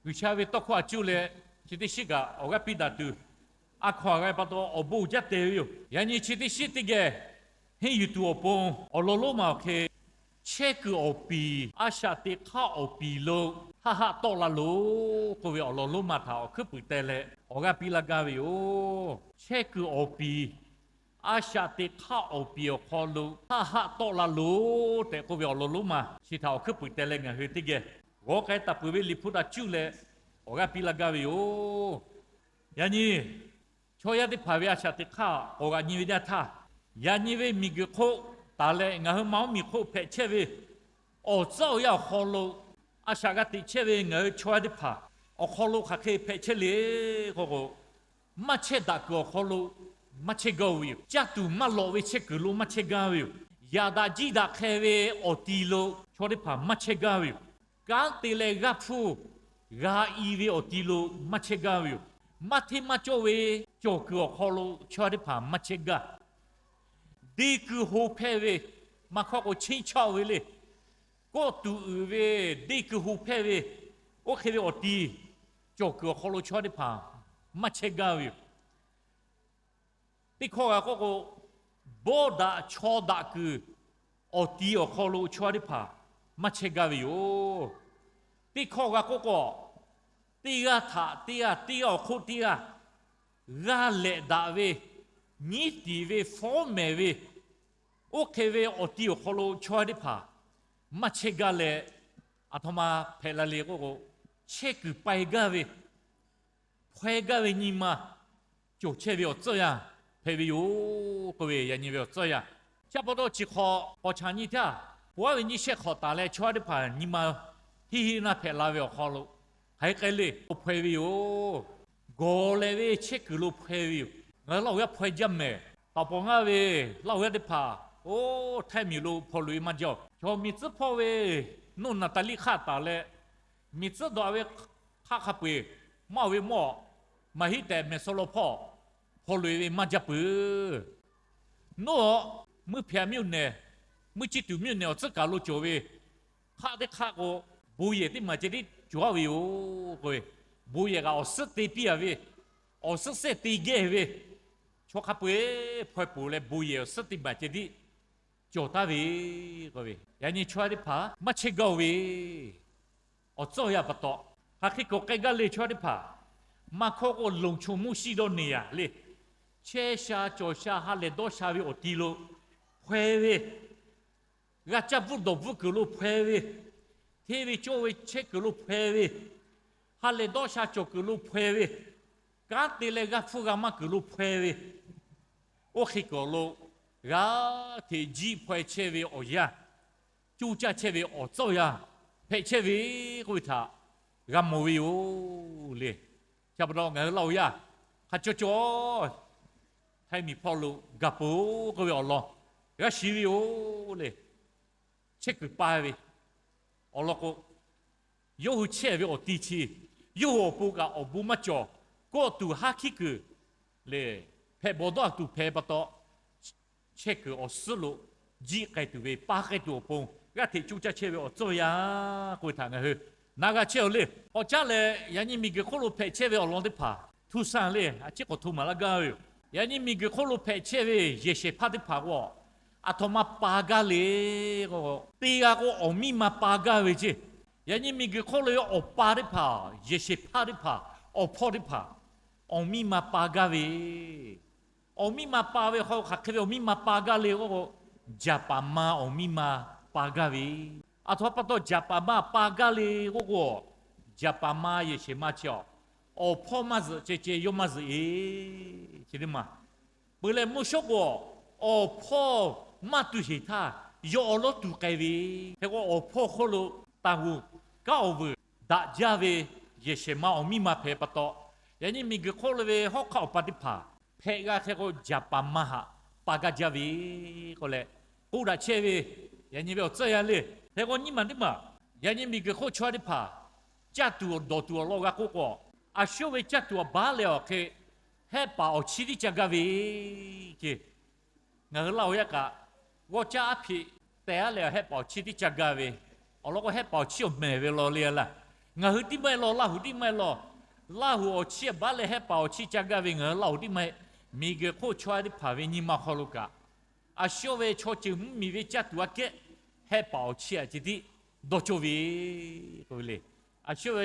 G'uiˬsha ve tawˇ hkawˇ a cuˇ leh chi teˇ shiˉ kaꞈ awˬ g'aˇ piˇ daꞈ tuˬ, a hkaw a g'a pa taw awˬ bon uiˍ jaˇ te ve yoˬ. Yaꞈ nyi chi teˇ shiˉ teˇ geh henˇ yuˬ tuˬ awˬ pon awˬ lawn lonˉ ma awˬ hk'e, chehˇ kuiˬ awˬ piˍ, a shaꞈ teꞈ hk'aˇ awˬ piˍ lo haˆ haˆ tawˆ la loˬ k'oˆ ve awˬ lawn lonˉ ma htaꞈ awˬ hkuiˉ puiˍ teh leh awˬ g'aˇ piˇ laˇ gaˇ ve yoˬ. Chehˇ kuiˬ awˬ piˍ, a shaꞈ teꞈ hk'aˇ awˬ piˍ awˬ hk'aw lo haˆ haˆ tawˆ la loˬ tehꞈ k'oˆ ve awˬ lawn lonˉ ma chi htaꞈ awˬ hkuiˉ puiˍ teh leh ngaˬ hui teˇ geh g'awˇ k'ai taˍ peuˬ ve Liꞈ hpu htaꞈ cuˇ leh awˬ g'aˇ piˇ laˇ gaˇ ve yoˬ. Yaꞈ nyi chaw yaˇ teˇ hpaˍ ve a shaꞈ teꞈ hk'aˇ k'awꞈ g'aꞈ nyi ve teˇ yanˇ htaˇ, yaꞈ nyi ve miˬguiˬ hk'oˆ taˍ leh ngaˬ hui ma oˉ miˬ hk'oˆ hpehꞈ chehˇ ve awˬ tcuhˉ awˬ yanˇ awˬ hk'aw lo a shaꞈ g'a teꞈ chehˇ ve ngaˬ hui chaw yaˇ teˇ hpaˍ awˬ hk'aw lo hk'aˬ hk'e hpehꞈ chehˇ le k'o k'o, maˇ chehˇ daꞈ kuiˬ awˬ hk'aw lo maˇ chehˇ gaˇ ve yoˬ. Caˇ tuˬ maˇ lawꞈ ve chehˇ kuiˬ lo maˇ chehˇ gaˇ ve yoˬ. Yaꞈ daꞈ jiˇ daꞈ hk'e ve awˬ ti lo chaw teˇ hpaˍ maˇ chehˇ gaˇ ve yoˬ. Kanˉ te leh g'aˇ hpfuhˇ g'a i ve awˬ ti lo maˇ chehˇ gaˇ ve yoˬ. Maˇ hteˇ maˇ cawˇ ve cawˬ kuiˬ awˬ hk'aw lo chaw yaˇ teˇ hpaˍ maˇ chehˇ gaˇ. Deˇ kuiˬ ho hpehˇ ve, maˇ hkawˇ k'o cheˇ chaˆ ve le, kawˆ tuˬ uiˍ ve, deˇ kuiˬ ho hpehˇ ve, oˇ hk'e ve awˬ ti cawˬ kuiˬ awˬ hk'aw lo chaw yaˇ teˇ hpaˍ maˇ chehˇ gaˇ ve yoˬ. Teˇ hkawˇ g'a k'oˆ k'o, bawˇ daꞈ chaw daꞈ kuiˬ awˬ ti awˬ hk'aw lo chaw yaˇ teˇ hpaˍ maˇ chehˇ gaˇ ve yoˬ. Teˇ hkawˇ g'a k'oˆ k'o, teˇ g'aˇ htaꞈ teˇ g'aˇ, teˇ g'aˇ awˬ hk'oˆ teˇ g'aˇ g'a lehꞈ daꞈ ve, nyiˉ tiˍ ve, fawˉ mehˍ ve, oˇ hk'e ve awˬ ti awˬ hk'aw lo chaw yaˇ teˇ hpaˍ maˇ chehˇ gaˇ leh, aˬ htoꞈ ma hpehꞈ la le k'oˆ k'o, chehˇ kuiˬ pai gaˇ ve, hpaw-e gaˇ ve nyi ma cawˬ chehˇ ve awˬ tcuhˉ yanˇ hpehꞈ ve yoˬ k'oˆ ve, yaꞈ nyi ve awˬ tcuhˉ yanˇ. Chi pa taw chi hk'awꞈ k'awꞈ chaꞈ nyi htaˇ, pawˬ aˉ ve nyiˇ shehˆ hk'awꞈ taˍ leh chaw yaˇ teˇ hpaˍ nyi ma hiˆ hiˆ naˇ hpehꞈ la ve awˬ hk'aw lo, hk'aˬ hk'e k'ai le, hpaw-e ve yoˬ. Gawˬ lehˬ ve chehˇ kuiˬ lo hpaw-e ve yoˬ. Ngaˬ hui Laˇ huˍ yaˇ hpaw-e jaˇ mehˍ. Taˍ pawˍ ngaˇ ve Laˇ huˍ yaˇ teˇ hpaˍ, oˇ htaiˇ miˬ lo hpaw loꞈ e maˇ jaˇ-oˬ. Chaw miˬ tcuhˉ hpawˇ ve noˇ naˍ taˍ liˇ hk'aˆ taˍ leh, miˬ tcuhˉ dawꞈ ve hk'aˆ hk'a peu-eˬ maˇ ve mawˇ maˇ hiˆ tehꞈ mehˬ saw law hpawˇ hpaw loꞈ e ve maˇ jaˇ peuˬ. Noˇ-aꞈ, เมืองแพร่ မြို့နယ်, မြစ်ကြီးနား မြို့နယ် awˬ tcuhˉ kaˬ lo cawˬ ve hk'aˆ teˇ hk'aˆ k'o, bon yehˬ teˇ maˬ ceh tiˉ cawˬ-a ve yoˬ k'oˆ ve, bon yehˬ kaꞈ awˬ suhˉ te piˇ-a ve, awˬ suhˉ sehˇ te gehˇ ve, chaw hk'a peu-eˬ hpaw-e poˬ leh bon yehˬ awˬ suhˉ teˇ maˬ ceh tiˉ cawˬ taˍ ve k'oˆ ve, yaꞈ nyi chaw yaˇ teˇ hpaˍ maˇ chehˇ gaˇ-oˬ ve awˬ tcuhˉ yanˇ pa taw, hk'aˬ hk'e k'awꞈ k'ai gaˇ le chaw yaˇ teˇ hpaˍ. Maˇ hkawˇ k'o, ลงชั่วโมง ရှိသောနေရာ le, chehˇ sha cawˬ sha ha lehˬ dawˇ sha ve awˬ ti lo hpaw-e ve, g'a caˇ bvuhˆ dawˬ bvuhˆ kuiˬ lo hpaw-e ve, hteˇ ve cawˇ ve chehˇ kuiˬ lo hpaw-e ve, ha lehˬ dawˇ sha cawˬ kuiˬ lo hpaw-e ve, kanˉ te leh g'aˇ hpfuhˇ g'a maˇ kuiˬ lo hpaw-e ve, oˇ hk'e kuiˬ awˬ lo g'a hteꞈ jiˆ hpaw-e chehˇ ve awˬ yanˇ, coˇ caˇ chehˇ ve awˬ tcuhˉ yanˇ hpehꞈ chehˇ ve k'oˆ ve htaꞈ g'a mawˬ ve yoˬ le. Chi pa taw ngaˬ hui Laˇ huˍ yaˇ hk'a caw caw htaiˇ miˬ hpawˇ lo gaˬ peuˬ k'oˆ ve awˬ lawn g'a shiˍ ve yoˬ le. Chehˇ kuiˬ pa ve awˬ lawn k'o, yawˇ hui chehˇ ve awˬ ti chi, yawˇ hui awˬ pon kaꞈ awˬ bon maˇ cawˬ. Kawˆ tuˬ haˉ hkiˉ kuiˬ lehˬ, hpehꞈ bawˬ dawˇ tuˬ hpehꞈ pa taw, chehˇ kuiˬ awˬ suhˉ lo jiˆ k'ai tuˬ ve, pa k'ai tuˬ awˬ pon g'aˇ hteꞈ coˇ caˇ chehˇ ve awˬ tcuhˉ yanˇ k'oˆ ve htaꞈ ngaˬ hui na g'a chehˇ-oˬ le. K'awꞈ caˉ leh yaꞈ nyi miˬguiˬ hk'oˆ lo hpehꞈ chehˇ ve awˬ lawn teˇ hpaˍ htu san le, a ciˉ k'awꞈ hto maˍ laˇ gaˇ ve yoˬ. Yaꞈ nyi miˬguiˬ hk'oˆ lo hpehꞈ chehˇ ve yehˬ shehˍ hpaˇ teˇ hpaˍ k'o, aˬ htoꞈ ma pa gaˇ le k'o, teˇ g'aˇ k'o awˬ miˇ ma pa gaˇ ve ceˇ. Yaꞈ nyi miˬguiˬ hk'oˆ lo ve awˬ pa teˇ hpaˍ, yehˬ shehˍ hpaˇ teˇ hpaˍ, awˬ hpawˇ teˇ hpaˍ, awˬ miˇ ma pa gaˇ ve. Awˬ miˇ ma pa ve hk'aw hk'aˬ hk'e ve awˬ miˇ ma pa gaˇ le k'o, jaˍ paˍ ma awˬ miˇ ma pa gaˇ ve. Aˬ htoꞈ pa taw jaˍ paˍ ma pa gaˇ le k'oˆ k'o, jaˍ paˍ ma yehˬ shehˍ ma chi a, awˬ hpawˇ maˇ zuhꞈ ceh ceh yawˇ maˇ zuhꞈ e, chi teˇ maˬ. Peuˬ leh mvuhˇ shawˉ k'o, awˬ hpawˇ maˇ tu sheˍ htaˇ, yawˇ awˬ lawˉ tu k'ai ve. Hk'e k'o awˬ hpawˇ hk'oˆ lo taˍ g'uˬ kanˉ awˬ vuiˬ daꞈ jaˇ ve yehˬ shehˍ ma awˬ miˇ ma hpehꞈ pa taw, yaꞈ nyi miˬguiˬ hk'oˆ lo ve hawˉ hk'aˆ awˬ pa teˇ hpaˍ hpehꞈ g'a hk'e k'o, jaˍ paˍ ma haꞈ pa gaˇ jaˇ ve k'oˆ leh, k'oˆ daꞈ chehˇ ve yaꞈ nyi ve awˬ tcuhˉ yanˇ le. Hk'e k'o nyiˇ maˬ teˇ maˬ, yaꞈ nyi miˬguiˬ hk'oˆ chaw teˇ hpaˍ caˇ tuˬ dawˬ tuˬ awˬ lawn g'a k'oˆ k'o, a sho ve caˇ tuˬ awˬ baˆ leh awˬ hk'e hehˆ paˍ awˬ chiˇ tiˉ ca gaˇ ve ceˇ. Ngaˬ hui Laˇ huˍ yaˇ kaꞈ g'awˇ caˇ aˉ hpeꞈ teh aˉ leh hehˆ paˍ awˬ chiˇ tiˉ ca gaˇ ve, awˬ lawn k'o hehˆ paˍ awˬ chiˇ awˬ mehˍ ve law le laˇ. Ngaˬ hui tiˉ maˇ heˆ law, Laˇ huˍ tiˉ maˇ heˆ law. Laˇ huˍ awˬ chiˇ baˆ leh hehˆ paˍ awˬ chiˇ caˇ gaˇ ve ngaˬ hui Laˇ huˍ tiˉ maˇ heˆ. Miˬguiˬ hk'oˆ chaw yaˇ teˇ hpaˍ ve nyi ma hk'aw lo kaꞈ, a shu ve chaw ceuˬ mvuhˇmiˬ ve caˇ tuˬ aꞈ kehˉ, hehˆ paˍ awˬ chiˇ aꞈ ceh tiˉ dawˇ cawˇ ve k'oˆ ve le. A shu ve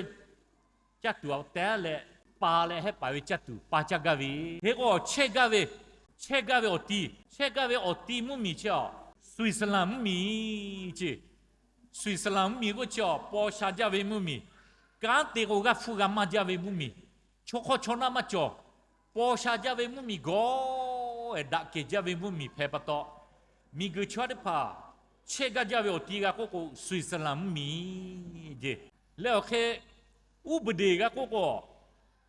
caˇ tuˬ aꞈ te leh, pa leh hehˆ paˍ ve caˇ tuˬ pa caˇ gaˇ ve. Hk'e k'o, chehˇ gaˇ ve, chehˇ gaˇ ve awˬ ti, chehˇ gaˇ ve awˬ ti mvuhˇmiˬ chi a, Swiˍzaˍlaˍ mvuhˇmiˬ ce. Swiˍzaˍlaˍ mvuhˇmiˬ k'oˆ chi a, paw sha jaˇ ve mvuhˇmiˬ, kanˉ te k'o g'aˇ hpfuhˇ g'a maˇ jaˇ ve mvuhˇmiˬ, chaw hk'awˇ chaw naˆ maˇ cawˬ, paw sha jaˇ ve mvuhˇmiˬ gawˬ ehˍ daꞈ kehˬ jaˇ ve mvuhˇmiˬ hpehꞈ pa taw, miˬguiˬ chaw yaˇ teˇ hpaˍ chehˇ gaˇ jaˇ ve awˬ ti g'a k'oˆ k'o, Swiˍzaˍlaˍ mvuhˇmiˬ ce. Leh awˬ hk'e uˉ peˍ deˬ g'a k'oˆ k'o,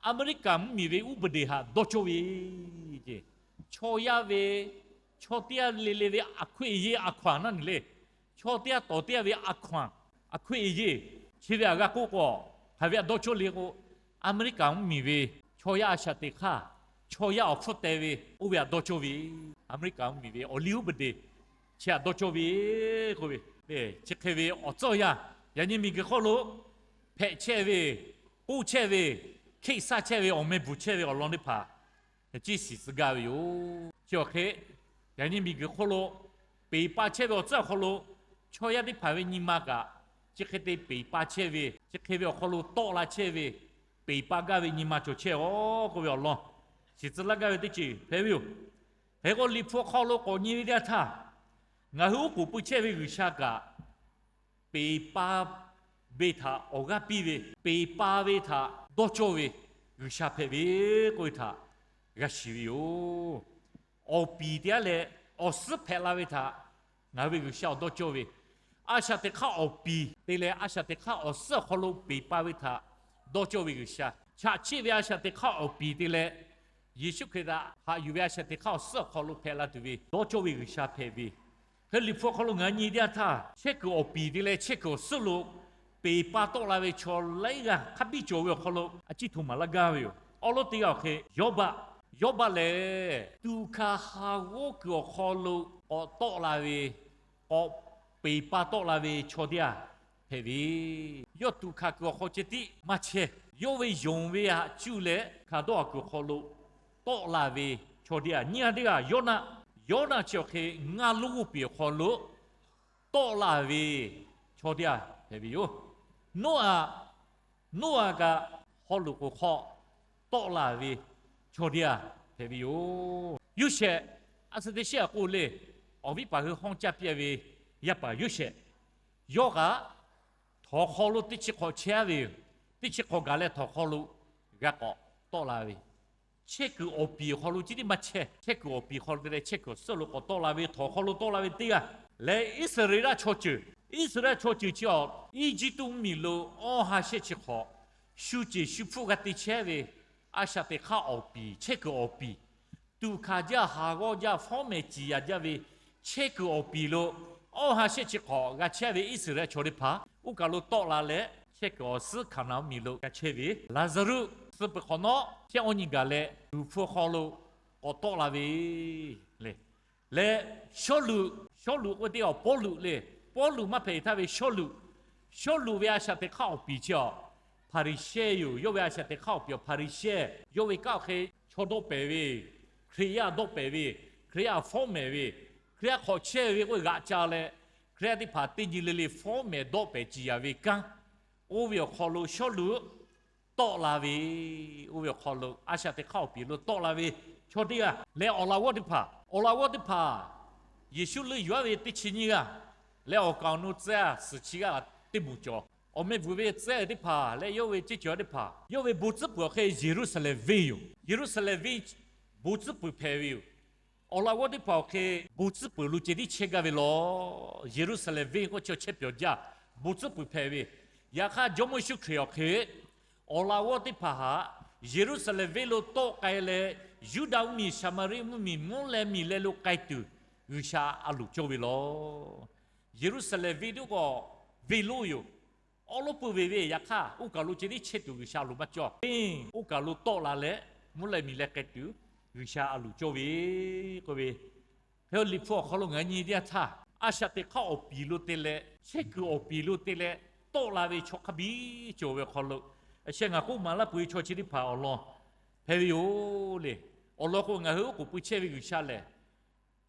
Aˍmeˍriˆkaˍ mvuhˇmiˬ ve uˉ peˍ deˬ htaꞈ dawˇ cawˇ ve ce. Chaw yaˇ ve, chaw teˇ g'aˇ le le ve a hkoeˇ a yeˇ a hkaw-anˬ naˉ nyi le. Chaw teˇ g'aˇ tawˍ teˇ g'aˇ ve a hkaw-anˬ, a hkoeˇ a yeˇ, chi ve aꞈ g'a k'oˆ k'o, hk'aˬ ve aꞈ dawˇ cawˇ le k'o, Aˍmeˍriˆkaˍ mvuhˇmiˬ ve chaw yaˇ a shaꞈ teꞈ hk'aˇ, chaw yaˇ awˬ hpfuhˇ teh ve oˇ ve aꞈ dawˇ cawˇ ve. Aˍmeˍriˆkaˍ mvuhˇmiˬ ve awˬ liˇ uˉ peˍ deˬ chi aꞈ dawˇ cawˇ ve k'oˆ ve, chi hk'e ve awˬ tcuhˉ awˬ yanˇ, yaꞈ nyi miˬguiˬ hk'oˆ lo hpehꞈ chehˇ ve, k'oˆ chehˇ ve, hkiˆ saˇ chehˇ ve, awˬ meh bvuhˬ chehˇ ve awˬ lawn teˇ hpaˍ ciˇ shiˍ tcuh gaˇ ve yoˬ. Chi awˬ hk'e, yaꞈ nyi miˬguiˬ hk'oˆ lo peˍ pa chehˇ ve awˬ tcuhˉ awˬ hk'aw lo, chaw yaˇ teˇ hpaˍ ve nyi ma kaꞈ chi hk'e te peˍ pa chehˇ ve, chi hk'e ve awˬ hk'aw lo tawˆ la chehˇ ve, peˍ pa gaˇ ve nyi ma cawˬ chehˇ-oˆ k'oˆ ve awˬ lawn shiˍ tcuh laˇ gaˇ ve teˇ ceuˬ hpehꞈ ve yoˬ. Hk'e k'o, Liꞈ hpu awˬ hk'aw lo k'awꞈ nyi ve teˇ yanˇ htaˇ, ngaˬ hui oˉ k'oˍ pui chehˇ ve G'uiˬsha kaꞈ, peˍ pa ve htaꞈ awˬ g'aˇ piˇ ve, peˍ pa ve htaꞈ dawˇ cawˇ ve G'uiˬsha hpehꞈ ve k'oˆ ve htaꞈ g'a shiˍ ve yoˬ. Awˬ piˍ teˇ g'aˇ leh awˬ suhˉ hpehꞈ la ve htaꞈ ngaˬ hui ve G'uiˬsha awˬ dawˇ cawˇ ve, a shaꞈ teꞈ hk'aˇ awˬ piˍ te leh a shaꞈ teꞈ hk'aˇ awˬ suhˉ awˬ hk'aw lo peˍ pa ve htaꞈ dawˇ cawˇ ve G'uiˬsha, chaꞈ chiˆ ve a shaꞈ teꞈ hk'aˇ awˬ piˍ te leh Yeˍsuˆ Hkriꞈ htaꞈ haꞈ yuˬ ve a shaꞈ teꞈ hk'aˇ awˬ suhˉ awˬ hk'aw lo hpehꞈ la tuˬ ve dawˇ cawˇ ve G'uiˬsha hpehꞈ ve. Hk'e Liꞈ hpu awˬ hk'aw lo ngaˬ hui nyi teˇ yanˇ htaˇ, chehˇ kuiˬ awˬ piˍ te leh chehˇ kuiˬ awˬ suhˉ lo peˍ pa tawˆ la ve chaw laiˉ g'aˇ hk'a biˇ cawˬ ve awˬ hk'aw lo a ciˉ htoꞈ maˍ laˇ gaˇ ve yoˬ. Awˬ lawn teˇ g'aˇ awˬ hk'e Yawˇbaˆ, Yawˇbaˆ lehˬ tuꞈ hkanˍ ha g'awˇ kuiˬ awˬ hk'aw lo k'awꞈ tawˆ la ve, k'awꞈ peˍ pa tawˆ la ve chaw teˇ g'aˇ hpehꞈ ve. Yawˇ tuꞈ hkanˍ kuiˬ awˬ hk'aw ceh tiˉ maˇ chehˇ. Yawˇ ve yonˍ ve haꞈ cuˇ leh hkanˍ dawˇ haˍ kuiˬ awˬ hk'aw lo tawˆ la ve chaw teˇ g'aˇ. Nyiˇ g'aˇ teˇ g'aˇ Yawˇnaˆ, Yawˇnaˆ chi awˬ hk'e ngaˇ lonˉ g'oˇ piˍ awˬ hk'aw lo tawˆ la ve chaw teˇ g'aˇ hpehꞈ ve yoˬ. Noˉaꞈ, Noˉaꞈ kaꞈ haw loꞈ k'oˍ hk'aw tawˆ la ve chaw teˇ g'aˇ hpehꞈ ve yoˬ. Yoˇsehꞈ, a suh teˇ shiˉ aꞈ k'oˆ le, awˬ viˉ paˍ hui hawˉ caˇ piˇ ve yaˇ paˍ Yoˇsehꞈ, yawˇ kaꞈ htawnˍ hk'aw lo teˇ chi hk'awꞈ chehˇ ve yoˬ. Teˇ chi hk'awꞈ gaˬ leh htawnˍ hk'aw lo g'a k'awꞈ tawˆ la ve, chehˇ kuiˬ awˬ piˍ awˬ hk'aw lo chi tiˉ maˇ chehˇ. Chehˇ kuiˬ awˬ piˍ hk'aw lo te leh chehˇ kuiˬ awˬ suhˉ lo k'awꞈ tawˆ la ve, htawnˍ hk'aw lo tawˆ la ve teˇ g'aˇ leh Iˉsaˍreˍlaˆ chaw ceuˬ, Iˉsaˍreˍlaˆ chaw ceuˬ chi awˬ Eˇjiˇtuꞈ mvuhˇmiˬ lo awˇ ha shehˆ chi hk'awꞈ shu ceˬ shu hpfuhˆ g'a te chehˇ ve, a shaꞈ teꞈ hk'aˇ awˬ piˍ, chehˇ kuiˬ awˬ piˍ, tuꞈ hkanˍ jaˇ, haˍ g'awˇ jaˇ, fawˉ mehˍ ciˍ yaˍ jaˇ ve chehˇ kuiˬ awˬ piˍ lo awˇ ha shehˆ chi hk'awꞈ g'a chehˇ ve Iˉsaˍreˍlaˆ chaw teˇ hpaˍ oˇ kaˬ lo tawˆ la leh, chehˇ kuiˬ awˬ suhˉ Hkaˍnanˍ mvuhˇmiˬ lo g'a chehˇ ve, Laˍzaˍruˆ suh peuˬ hk'awꞈ nawˉ chehˇ awˇ nyi gaˬ leh, tuˍ hpfuh hk'aw lo k'awꞈ tawˆ la ve le. Leh Sawˉluꞈ, Sawˉluꞈ k'oˆ ve teˇ g'aˇ Pawˇluꞈ le. Pawˇluꞈ maˇ hpehꞈ taˇ ve Sawˉluꞈ. Sawˉluꞈ ve a shaꞈ teꞈ hk'aˇ awˬ piˍ chi a, Hpaˍriˍsehˇ yoˬ. Yawˇ ve a shaꞈ teꞈ hk'aˇ awˬ piˍ awˬ Hpaˍriˍsehˇ, yawˇ ve kanˉ awˬ hk'e chaw dawˆ pehˍ ve, Hkriꞈ yaˇ dawˆ pehˍ ve, Hkriꞈ yaˇ fawˉ mehˍ ve, Hkriꞈ yaˇ hk'awꞈ chehˇ ve k'oˆ ve g'aꞈ ca leh, Hkriꞈ yaˇ teˇ hpaˍ teˇ nyi le le fawˉ mehˍ dawˆ pehˍ ciˍ yaˍ ve kanˉ, oˇ ve awˬ hk'aw lo Sawˉluꞈ tawˆ la ve, oˇ ve awˬ hk'aw lo a shaꞈ teꞈ hk'aˇ awˬ piˍ lo tawˆ la ve chaw teˇ g'aˇ leh awˬ laꞈ g'awˇ teˇ hpaˍ, awˬ laꞈ g'awˇ teˇ hpaˍ Yeˍsuˆ leuˆ yuˬ aˉ ve teˇ chi nyiˇ g'aˇ leh awˬ kaˍ awˬ nu tcuh yaˇ suhˍ chi g'aˇ teˇ moˍ cawˬ. Awˬ meh bvuhˬ ve tcuh yaˇ teˇ hpaˍ leh yawˇ ve ceˇ cawˬ teˇ hpaˍ, yawˇ ve bon tcuhˉ peuˬ awˬ hk'e Yeˍruˆsaˍlehnˍ venˇ yoˬ. Yeˍruˆsaˍlehnˍ venˇ bon tcuhˉ peuˬ hpehꞈ ve yoˬ. Awˬ laꞈ g'awˇ teˇ hpaˍ awˬ hk'e bon tcuhˉ peuˬ lo ceh tiˉ chehˇ gaˇ ve law. Yeˍruˆsaˍlehnˍ venˇ k'oˆ chi awˬ chehˇ pyawˬ jaˇ, bon tcuhˉ peuˬ hpehꞈ ve. Yaꞈ hk'aˇ Jawˇmawˇ Yeˍsuˆ Hkriꞈ awˬ hk'e awˬ laꞈ g'awˇ teˇ hpaˍ htaꞈ Yeˍruˆsaˍlehnˍ venˇ lo tawˆ k'ai leh, Yuˇdaꞈ mvuhˇmiˬ, Saˍmaˍriˆ mvuhˇmiˬ, mvuhˇ leh miˬ leh lo k'ai tuˬ G'uiˬsha a loˍ cawˇ ve law. Yeˍruˆsaˍlehnˍ venˇ teˇ k'o venˇ lonˉ yoˬ. Awˉ lawˉ peuˬ ve ve yaꞈ hk'aˇ, oˇ kaˬ lo ceh tiˉ chehˇ tuˬ G'uiˬsha loˍ maˇ cawˇ. Venˇ oˇ kaˬ lo tawˆ la leh, mvuhˇ leh miˬ leh k'ai tuˬ G'uiˬsha a loˍ cawˇ ve k'oˆ ve, hk'e Liꞈ hpu awˬ hk'aw lo ngaˬ hui nyi teˇ yanˇ htaˇ, a shaꞈ teꞈ hk'aˇ awˬ piˍ lo te leh, chehˇ kuiˬ awˬ piˍ lo te leh, tawˆ la ve chaw hk'a biˇ cawˬ ve awˬ hk'aw lo, a sheh ngaˬ k'oˆ maˍ laˇ peuˬ ve chaw chi teˇ hpaˍ awˬ lawn hpehꞈ ve yoˬ le. Awˬ lawn k'o, ngaˬ hui oˉ k'oˍ pui chehˇ ve G'uiˬsha lehˬ,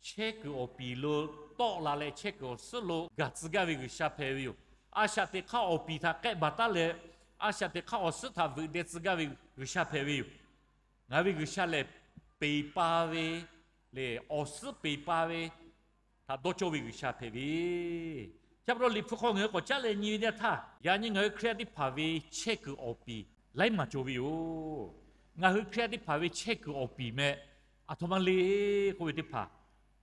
chehˇ kuiˬ awˬ piˍ lo tawˆ la leh, chehˇ kuiˬ awˬ suhˉ lo gaˬ tcuh gaˇ ve G'uiˬsha hpehꞈ ve yoˬ. A shaꞈ teꞈ hk'aˇ awˬ piˍ htaꞈ k'ehˆ baˬ taˉ leh, a shaꞈ teꞈ hk'aˇ awˬ suhˉ htaꞈ veuꞈ deh tcuh gaˇ ve G'uiˬsha hpehꞈ ve yoˬ. Ngaˬ ve G'uiˬsha lehˬ, peˍ pa ve le, awˬ suhˉ peˍ pa ve htaꞈ dawˇ cawˇ ve G'uiˬsha hpehꞈ ve. Chi pa taw Liꞈ hpu hk'aw ngaˬ hui k'awꞈ caˉ leh nyi ve teˇ yanˇ htaˇ, yaꞈ nyi ngaˬ hui Hkriꞈ yaˇ teˇ hpaˍ ve chehˇ kuiˬ awˬ piˍ laiˉ maˬ cawˬ ve yoˬ. Ngaˬ hui Hkriꞈ yaˇ teˇ hpaˍ ve chehˇ kuiˬ awˬ piˍ meh aˬ htoꞈ ma le k'oˆ ve teˇ hpaˍ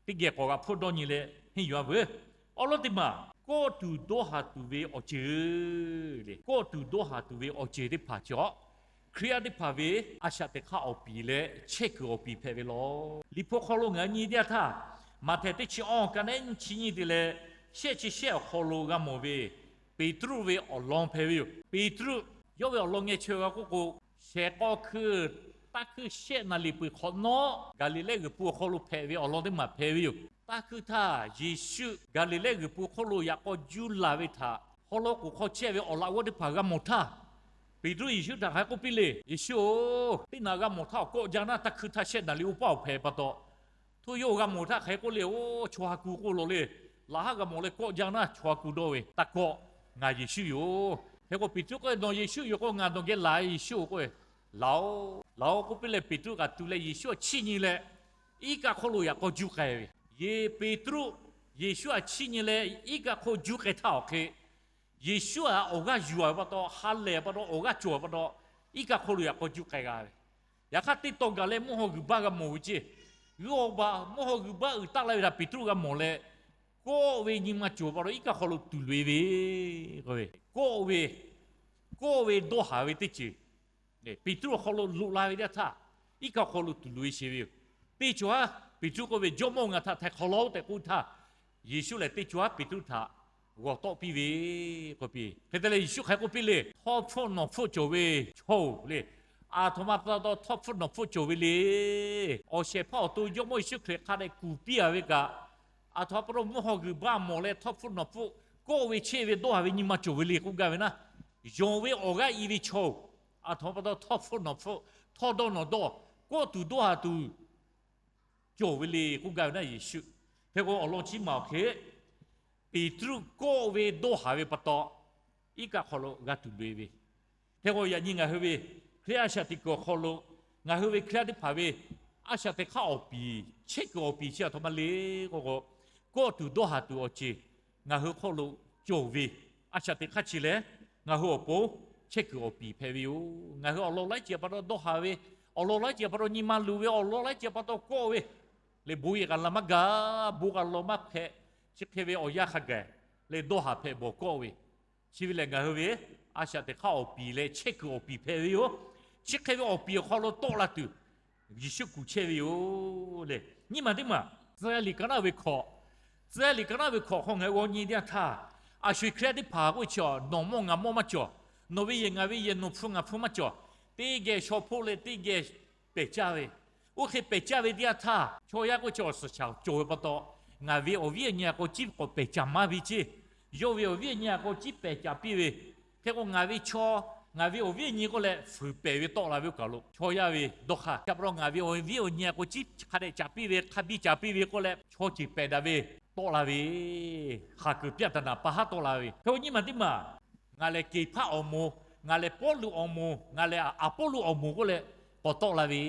teˇ geh k'awꞈ g'a hpfuhˆ dawˇ nyi leh henˇ yuˬ-a veuˬ. Awˬ lawn teˇ maˬ, kawˆ tuˬ dawˇ haˍ tuˬ ve awˬ ceuˬ le, kawˆ tuˬ dawˇ haˍ tuˬ ve awˬ ceuˬ teˇ hpaˍ chi awˬ, Hkriꞈ yaˇ teˇ hpaˍ ve a shaꞈ teꞈ hk'aˇ awˬ piˍ leh chehˇ kuiˬ awˬ piˍ hpehꞈ ve law. Liꞈ hpu hk'aw lo ngaˬ hui nyi teˇ yanˇ htaˇ, Maꞈhtehˍ teˇ chi awˇ ka neˉ nyiˇ chi nyiˇ te leh shehˆ chi shehˆ awˬ hk'aw lo g'a mawˬ ve Peˍtruˆ ve awˬ lawn hpehꞈ ve yoˬ. Peˍtruˆ yawˇ ve awˬ lawn ngeh chaweh g'a k'oˆ k'o, shehˍ k'aw hkui taˇ hkuiˇ shehˆ naˍ liˍ peuˬ hk'awꞈ nawˉ, Gaˍliˍlehˇ g'uiˬ pun awˬ hk'aw lo hpehꞈ ve awˬ lawn teˇ maˬ hpehꞈ ve yoˬ. Taˇ hkuiˇ htaˇ Yeˍsuˆ Gaˍliˍlehˇ g'uiˬ pun hk'oˆ lo yaꞈ k'aw juˇ laˬ ve htaꞈ haw lawˇ k'oˍ hk'aw chehˇ ve awˬ laꞈ g'awˇ teˇ hpaˍ g'a mawˬ htaˇ, Peˍtruˆ Yeˍsuˆ htaꞈ hk'aˬ hk'e k'oˆ piˇ le, Yeˍsuˆ-oˬ, teˇ naꞈ g'a mawˬ htaˇ awˬ kawˆ jaˇ naˇ, taˇ hkuiˇ htaˇ shehˆ naˍ liˍ oˇ paˆ awˬ hpehꞈ pa taw, hto yawˇ g'a mawˬ htaˇ hk'aˬ hk'e k'oˆ le, oˇ chaw ha ku k'oˆ law le, laꞈ haˉ g'a mawˬ leh kawˆ jaˇ naˇ, chaw ha ku dawˇ ve, taˇ kawˆ, ngaˬ Yeˍsuˆ yoˬ. Hk'e k'o Peˍtruˆ k'oˆ ve, Nawˬ Yeˍsuˆ yoˬ k'o, ngaˬ nawˬ geh laˬ Yeˍsuˆ-oˬ k'oˆ ve, laˬ-oˬ, laˬ-oˬ k'oˆ piˇ leh Peˍtruˆ kaꞈ tu leh Yeˍsuˆ htaꞈ chiˇ nyi leh, iˉ kaˆ hk'oˆ lo yaꞈ k'aw juˇ k'ai ve. Yeˍ Peˍtruˆ Yeˍsuˆ htaꞈ chiˇ nyi leh iˉ kaˆ hk'oˆ juˇ k'ai htaˇ awˬ hk'e, Yeˍsuˆ htaꞈ awˬ g'aˇ yuˬ-a ve pa taw, ha lehˬ pa taw, awˬ g'aˇ cawˬ pa taw, iˉ kaˆ hk'oˆ lo yaꞈ k'aw juˇ k'ai g'a ve. Yaꞈ hk'aˇ teˇ taw gaˬ leh mvuhˇ haw g'uiˬ baˆ g'a mawˬ ve ceˇ. G'uiˬ awˬ baˬ mvuhˇ haw g'uiˬ baˆ uiˍ taˆ la ve htaꞈ Peˍtruˆ g'a mawˬ leh, kawˆ ve nyi ma cawˬ pa taw iˉ kaˆ hk'aw lo tuˬ loꞈ-e ve k'oˆ ve, kawˆ ve, kawˆ ve dawˇ haˍ ve teˇ ceuˬ Peˍtruˆ awˬ hk'aw lo loꞈ la ve teˇ yanˇ htaˇ, iˉ kaˆ awˬ hk'aw lo tuˬ loꞈ-e sheˍ ve yoˬ. Teˇ cawˬ-aˉ Peˍtruˆ k'oˆ ve, Jawˇmawˇ-oˬ, ngaˬ htaꞈ htaiˍ hk'awꞈ laˇ-oˆ tehꞈ k'oˆ htaˇ, Yeˍsuˆ lehˬ teˇ cawˬ-aˉ Peˍtruˆ htaꞈ g'awˬ tawˆ piˇ ve k'oˆ piˇ. Hk'e te leh Yeˍsuˆ hk'aˬ hk'e k'oˆ piˇ le, Htawˇ hpfuhˆ nawˬ hpfuhˆ cawˬ ve chaw-oˬ le, aˬ htoꞈ ma pa taw htawˇ hpfuhˆ nawˬ hpfuhˆ cawˬ ve le. Awˬ shehˍ hpaˇ awˬ to Jawˇmawˇ Yeˍsuˆ Hkriꞈ hk'a dehꞈ kuˬ piˇ-a ve kaꞈ, aˬ htoꞈ ma pa taw mvuhˇ haw g'uiˬ baˆ mawˬ leh htawˇ hpfuhˆ nawˬ hpfuhˆ kawˆ ve chehˇ ve dawˇ haˍ ve nyi ma cawˬ ve le k'oˆ gaˇ ve naˆ. Yonˍ ve awˬ g'aˇ i ve chaw-oˬ, aˬ htoꞈ ma pa taw htawˇ hpfuhˆ nawˬ hpfuhˆ, htawˇ dawˇ nawˬ dawˇ, kawˆ tuˬ dawˇ haˍ tuˬ cawˬ ve le k'oˆ gaˇ ve naˆ Yeˍsuˆ. Hk'e k'o awˬ lawn chi maˬ awˬ hk'e, Peˍtruˆ kawˆ ve dawˇ haˍ ve pa taw, iˉ kaˆ hk'aw lo g'a tuˬ loꞈ-e ve. Hk'e k'o yaꞈ nyi ngaˬ hui ve Hkriꞈ yaˇ a shaꞈ teꞈ kuiˬ awˬ hk'aw lo, ngaˬ hui ve Hkriꞈ yaˇ teˇ hpaˍ ve a shaꞈ teꞈ hk'aˇ awˬ piˍ, chehˇ kuiˬ awˬ piˍ chi aˬ htoꞈ ma le k'oˆ k'o, kawˆ tuˬ dawˇ haˍ tuˬ awˬ ceuˬ ngaˬ hui hk'oˆ lo cawˬ ve, a shaꞈ teꞈ hk'aˇ chi lehˬ, ngaˬ hui awˬ pon chehˇ kuiˬ awˬ piˍ hpehꞈ ve yoˬ. Ngaˬ hui awˬ lawn laiˉ ceuˬ pa taw dawˇ haˍ ve, awˬ lawn laiˉ ceuˬ pa taw nyi ma luˬ ve, awˬ lawn laiˉ ceuˬ pa taw kawˆ ve, leh bon yehˬ kaꞈ laˬ maˇ gaˬ, bon kaꞈ laˬ maˇ hpehꞈ, chi hk'e ve awˬ yanˇ hk'a gaˬ leh dawˇ haˍ hpehꞈ bawˬ kawˆ ve, chi ve lehˬ ngaˬ hui ve a shaꞈ teꞈ hk'aˇ awˬ piˍ leh chehˇ kuiˬ awˬ piˍ hpehꞈ ve yoˬ. Chi hk'e ve awˬ piˍ awˬ hk'aw lo tawˆ la tuˬ Yeˍsuˆ kuˬ chehˇ ve yoˬ le. Nyiˇ maˬ teˇ maˬ, Tcuh yaˇ liꞈ ka naˆ ve hkawꞈ, Tcuh yaˇ liꞈ ka naˆ ve hkawꞈ hk'aw ngaˬ hui g'aw nyi teˇ yanˇ htaˇ, a sho-eˬ Hkriꞈ yaˇ teˇ hpaˍ k'oˆ ve chi nawˬ mawˇ ngaˬ mawˇ maˇ cawˬ, nawˬ ve yehˬ ngaˬ ve yehˬ, nawˬ hpu ngaˬ hpu maˇ cawˬ, teˇ geh shaw hpoˆ leh teˇ geh pehˬ caˇ ve, oˇ hk'e pehˬ caˇ ve teˇ yanˇ htaˇ, chaw yaˇ k'oˆ ve chi awˬ suhˍ shaˍ cawˬ ve pa taw, ngaˬ ve awˬ viˉ awˬ nyi a k'aw ciˉ k'awꞈ pehˬ caˍ maˇ ve ceˇ. Yawˇ ve awˬ viˉ awˬ nyi a k'aw ciˉ pehˬ caˍ piˇ ve. Hk'e k'o ngaˬ ve chaw, ngaˬ ve awˬ viˉ awˬ nyi k'oˆ leh fuiˍ pehˬ ve tawˆ la ve oˇ kaˬ lo chaw yaˇ ve dawˇ hk'aˇ, chi pa taw ngaˬ ve awˬ viˉ awˬ nyi a k'aw ciˉ hk'a dehꞈ caˍ piˇ ve, hk'a biˇ caˍ piˇ ve k'oˆ leh chaw ceuˬ pehˬ daꞈ ve tawˆ la ve, haˍ kuiˬ pyaˆ taˍ naˍ pa haˉ tawˆ la ve. Hk'e k'o nyiˇ maˬ teˇ maˬ, ngaˬ lehˬ Keˍhpaˆ awˬ moˍ, ngaˬ lehˬ Pawˇluꞈ awˬ moˍ, ngaˬ lehˬ Aˍpoˇluꞈ awˬ moˍ k'oˆ leh k'awꞈ tawˆ la ve.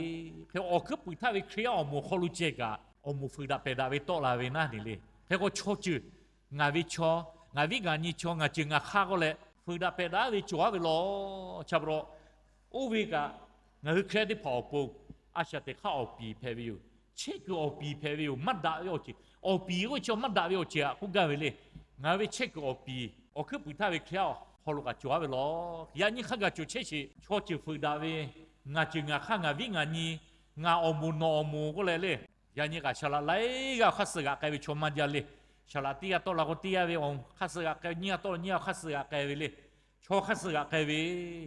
Hk'e awˬ hkuiˉ puiˍ htaˇ ve Hkriꞈ yaˇ awˬ moˍ hk'aw lo ceh kaꞈ, awˬ moˍ fuiˍ daꞈ pehˬ daꞈ ve tawˆ la ve naˆ nehˬ le. Hk'e k'o chaw ceuˬ, ngaˬ ve chaw, ngaˬ viˉ ngaˬ nyi chaw, ngaˬ ceuˬ ngaˬ hk'aˇ k'oˆ leh fuiˍ daꞈ pehˬ daꞈ ve cawˬ-aˉ ve law. Chi pa taw oˇ ve kaꞈ ngaˬ hui Hkriꞈ yaˇ teˇ hpaˍ awˬ pon a shaꞈ teꞈ hk'aˇ awˬ piˍ hpehꞈ ve yoˬ. Chehˇ kuiˬ awˬ piˍ hpehꞈ ve yoˬ. Maˇ daꞈ ve awˬ ceuˬ, awˬ piˍ k'oˆ ve chi maˇ daꞈ ve awˬ ceuˬ aꞈ k'oˆ gaˇ ve le. Ngaˬ hui ve chehˇ kuiˬ awˬ piˍ, awˬ hkuiˉ puiˍ htaˇ ve Hkriꞈ yaˇ awˬ hk'aw lo kaꞈ cawˬ-aˉ ve law. Yaꞈ nyi hk'a gaˬ cawˬ chehˇ sheˍ. Chaw ceuˬ fuiˍ daꞈ ve, ngaˬ ceuˬ ngaˬ hk'aˇ, ngaˬ viˉ ngaˬ nyi, ngaˬ awˬ moˍ nawˬ awˬ moˍ k'oˆ leh le, yaꞈ nyi kaꞈ saˍ laꞈ laiˉ g'aˇ awˬ hk'aˇ suh g'aꞈ k'ai ve chaw maˇ jaˇ le. Saˍ laꞈ teˇ g'aˇ tawˆ la k'o teˇ g'aˇ ve awˬ hk'aˇ suh g'aꞈ k'ai, nyiˇ g'aˇ tawˆ la nyiˇ g'aˇ awˬ hk'aˇ suh g'aꞈ k'ai ve le. Chaw hk'aˇ suh g'aꞈ k'ai ve,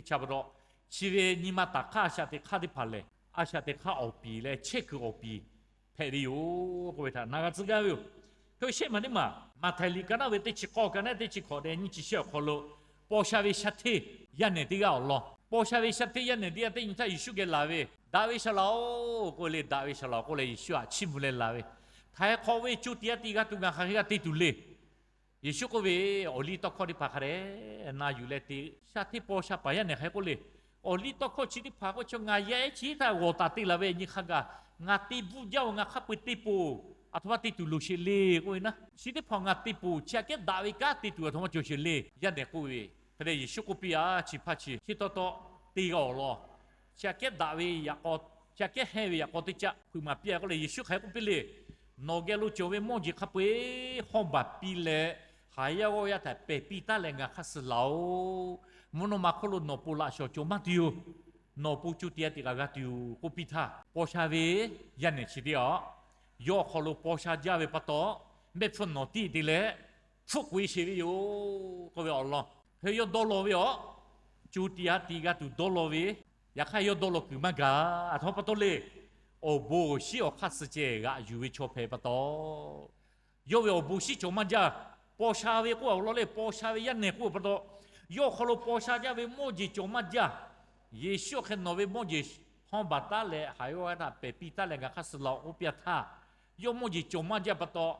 chi pa taw chi ve nyi ma taˍ hk'aˇ a shaꞈ teꞈ hk'aˇ teˇ hpaˍ lehˬ, a shaꞈ teꞈ hk'aˇ awˬ piˍ leh chehˇ kuiˬ awˬ piˍ hpehꞈ ve yoˬ k'oˆ ve htaꞈ na g'a tcuh gaˇ ve yoˬ. Hk'e shehˆ maˬ teˇ maˬ, Maꞈhtehˍ liꞈ ka naˆ ve teˇ chi k'awˇ, ka naˆ teˇ chi hkawꞈ deh nyiˇ chi shehˆ awˬ hk'aw lo, Paw sha ve shaˉ hteˇ yaˇ nehˬ teˇ g'aˇ awˬ lawn, paw sha ve shaˉ hteˇ yaˇ nehˬ teˇ g'aˇ teˇ nyi htaˇ Yeˍsuˆ geh laˬ ve, Daꞈ ve saˍ laꞈ-oˬ k'oˆ le, daꞈ ve saˍ laꞈ-oˬ k'oˆ leh Yeˍsuˆ htaꞈ chiˇ mvuh leh laˬ ve, htaiˍ hk'awꞈ ve co tiꞈ yaˇ tiꞈ g'a tuˬ ngaˬ hk'aˬ hk'e g'a te tuˬ le. Yeˍsuˆ k'oˆ ve, Awˬ liˇ tawˇ hkawˇ teˇ hpaˍ hk'a dehꞈ na yuˬ leh te, shaˉ hteˇ paw sha paˍ yaˇ nehˬ hk'aˬ hk'e k'oˆ le. Awˬ liˇ tawˇ hkawˇ chi teˇ hpaˍ k'oˆ chi ngaˬ yaˇ ehˉ chi htaˇ g'awˬ taˍ te laˬ ve nyi hk'a gaˬ, ngaˬ te bvuhˆ jaˇ-oˬ, ngaˬ hk'a peu-eˬ te poˬ, aˬ htoꞈ ma te tuˬ loˍ sheˍ le k'oˆ ve naˉ, chi teˇ hpaˍ ngaˬ te poˬ, chi aꞈ kehˉ daꞈ ve kanˉ te tuˬ aˬ htoꞈ ma cawˬ sheˍ le. Yaˇ nehˬ k'oˆ ve, hk'e te Yeˍsuˆ k'oˆ piˇ-a, chi hpaˇ chi chi taw taw te g'a awˬ lawn, chi aꞈ kehˉ daꞈ ve yaꞈ k'aw, chi aꞈ kehˉ hehnˇ ve yaꞈ k'aw teˇ caˆ hpeuꞈ maˍ piˇ-a k'oˆ leh Yeˍsuˆ hk'aˬ hk'e k'oˆ piˇ le. Nawˬ geh lo cawˬ ve mawˇ jeˬ hk'a peu-eˬ hawˇ baˬ piˇ leh, haˍ yaˇ g'awˇ yaˇ htaꞈ pehˬ piˇ taˉ leh ngaˬ hk'aˇ suh laˬ-oˬ. Mvuhˇ naw ma hk'oˆ lo nawˬ pon laꞈ shawˍ cawˬ maˇ tuˬ yoˬ. Nawˬ pon co tiꞈ yaˇ tiꞈ kaꞈ g'a tuˬ yoˬ k'oˆ piˇ htaˇ, paw sha ve yaˇ nehˬ chi teˇ g'aˇ yawˇ awˬ hk'aw lo paw sha jaˇ ve pa taw, mehˆ hpfuhˇ nawˍ tiˇ te leh hpfuhˆ k'oꞈ-e sheˍ ve yoˬ k'oˆ ve awˬ lawn, hk'e yawˇ dawˇ law ve aˬ, co tiꞈ yaˇ tiꞈ g'a tuˬ dawˇ law ve, yaꞈ hk'aˇ yawˇ dawˇ law kuiˬ maˇ gaˬ. Aˬ htoꞈ ma pa taw le. Awˬ bon awˬ shinˉ awˬ hk'aˇ suh ceh g'aꞈ yuˬ ve chaw hpehꞈ pa taw, yawˇ ve awˬ bon shinˉ cawˬ maˇ jaˇ. Paw sha ve k'oˆ awˬ lawn le, paw sha ve yaˇ nehˬ k'oˆ pa taw, yawˇ awˬ hk'aw lo paw sha jaˇ ve mawˇ jeˬ cawˬ maˇ jaˇ. Yeˍsuˆ awˬ hk'e nawˬ ve mawˇ jeˬ hawˇ baˬ taˉ leh haˍ yaˇ g'awˇ yaˇ htaꞈ pehˬ piˇ taˉ leh ngaˬ hk'aˇ suh laˬ-oˬ k'oˆ piˇ-a htaˇ, yawˇ mawˇ jeˬ cawˬ maˇ jaˇ pa taw,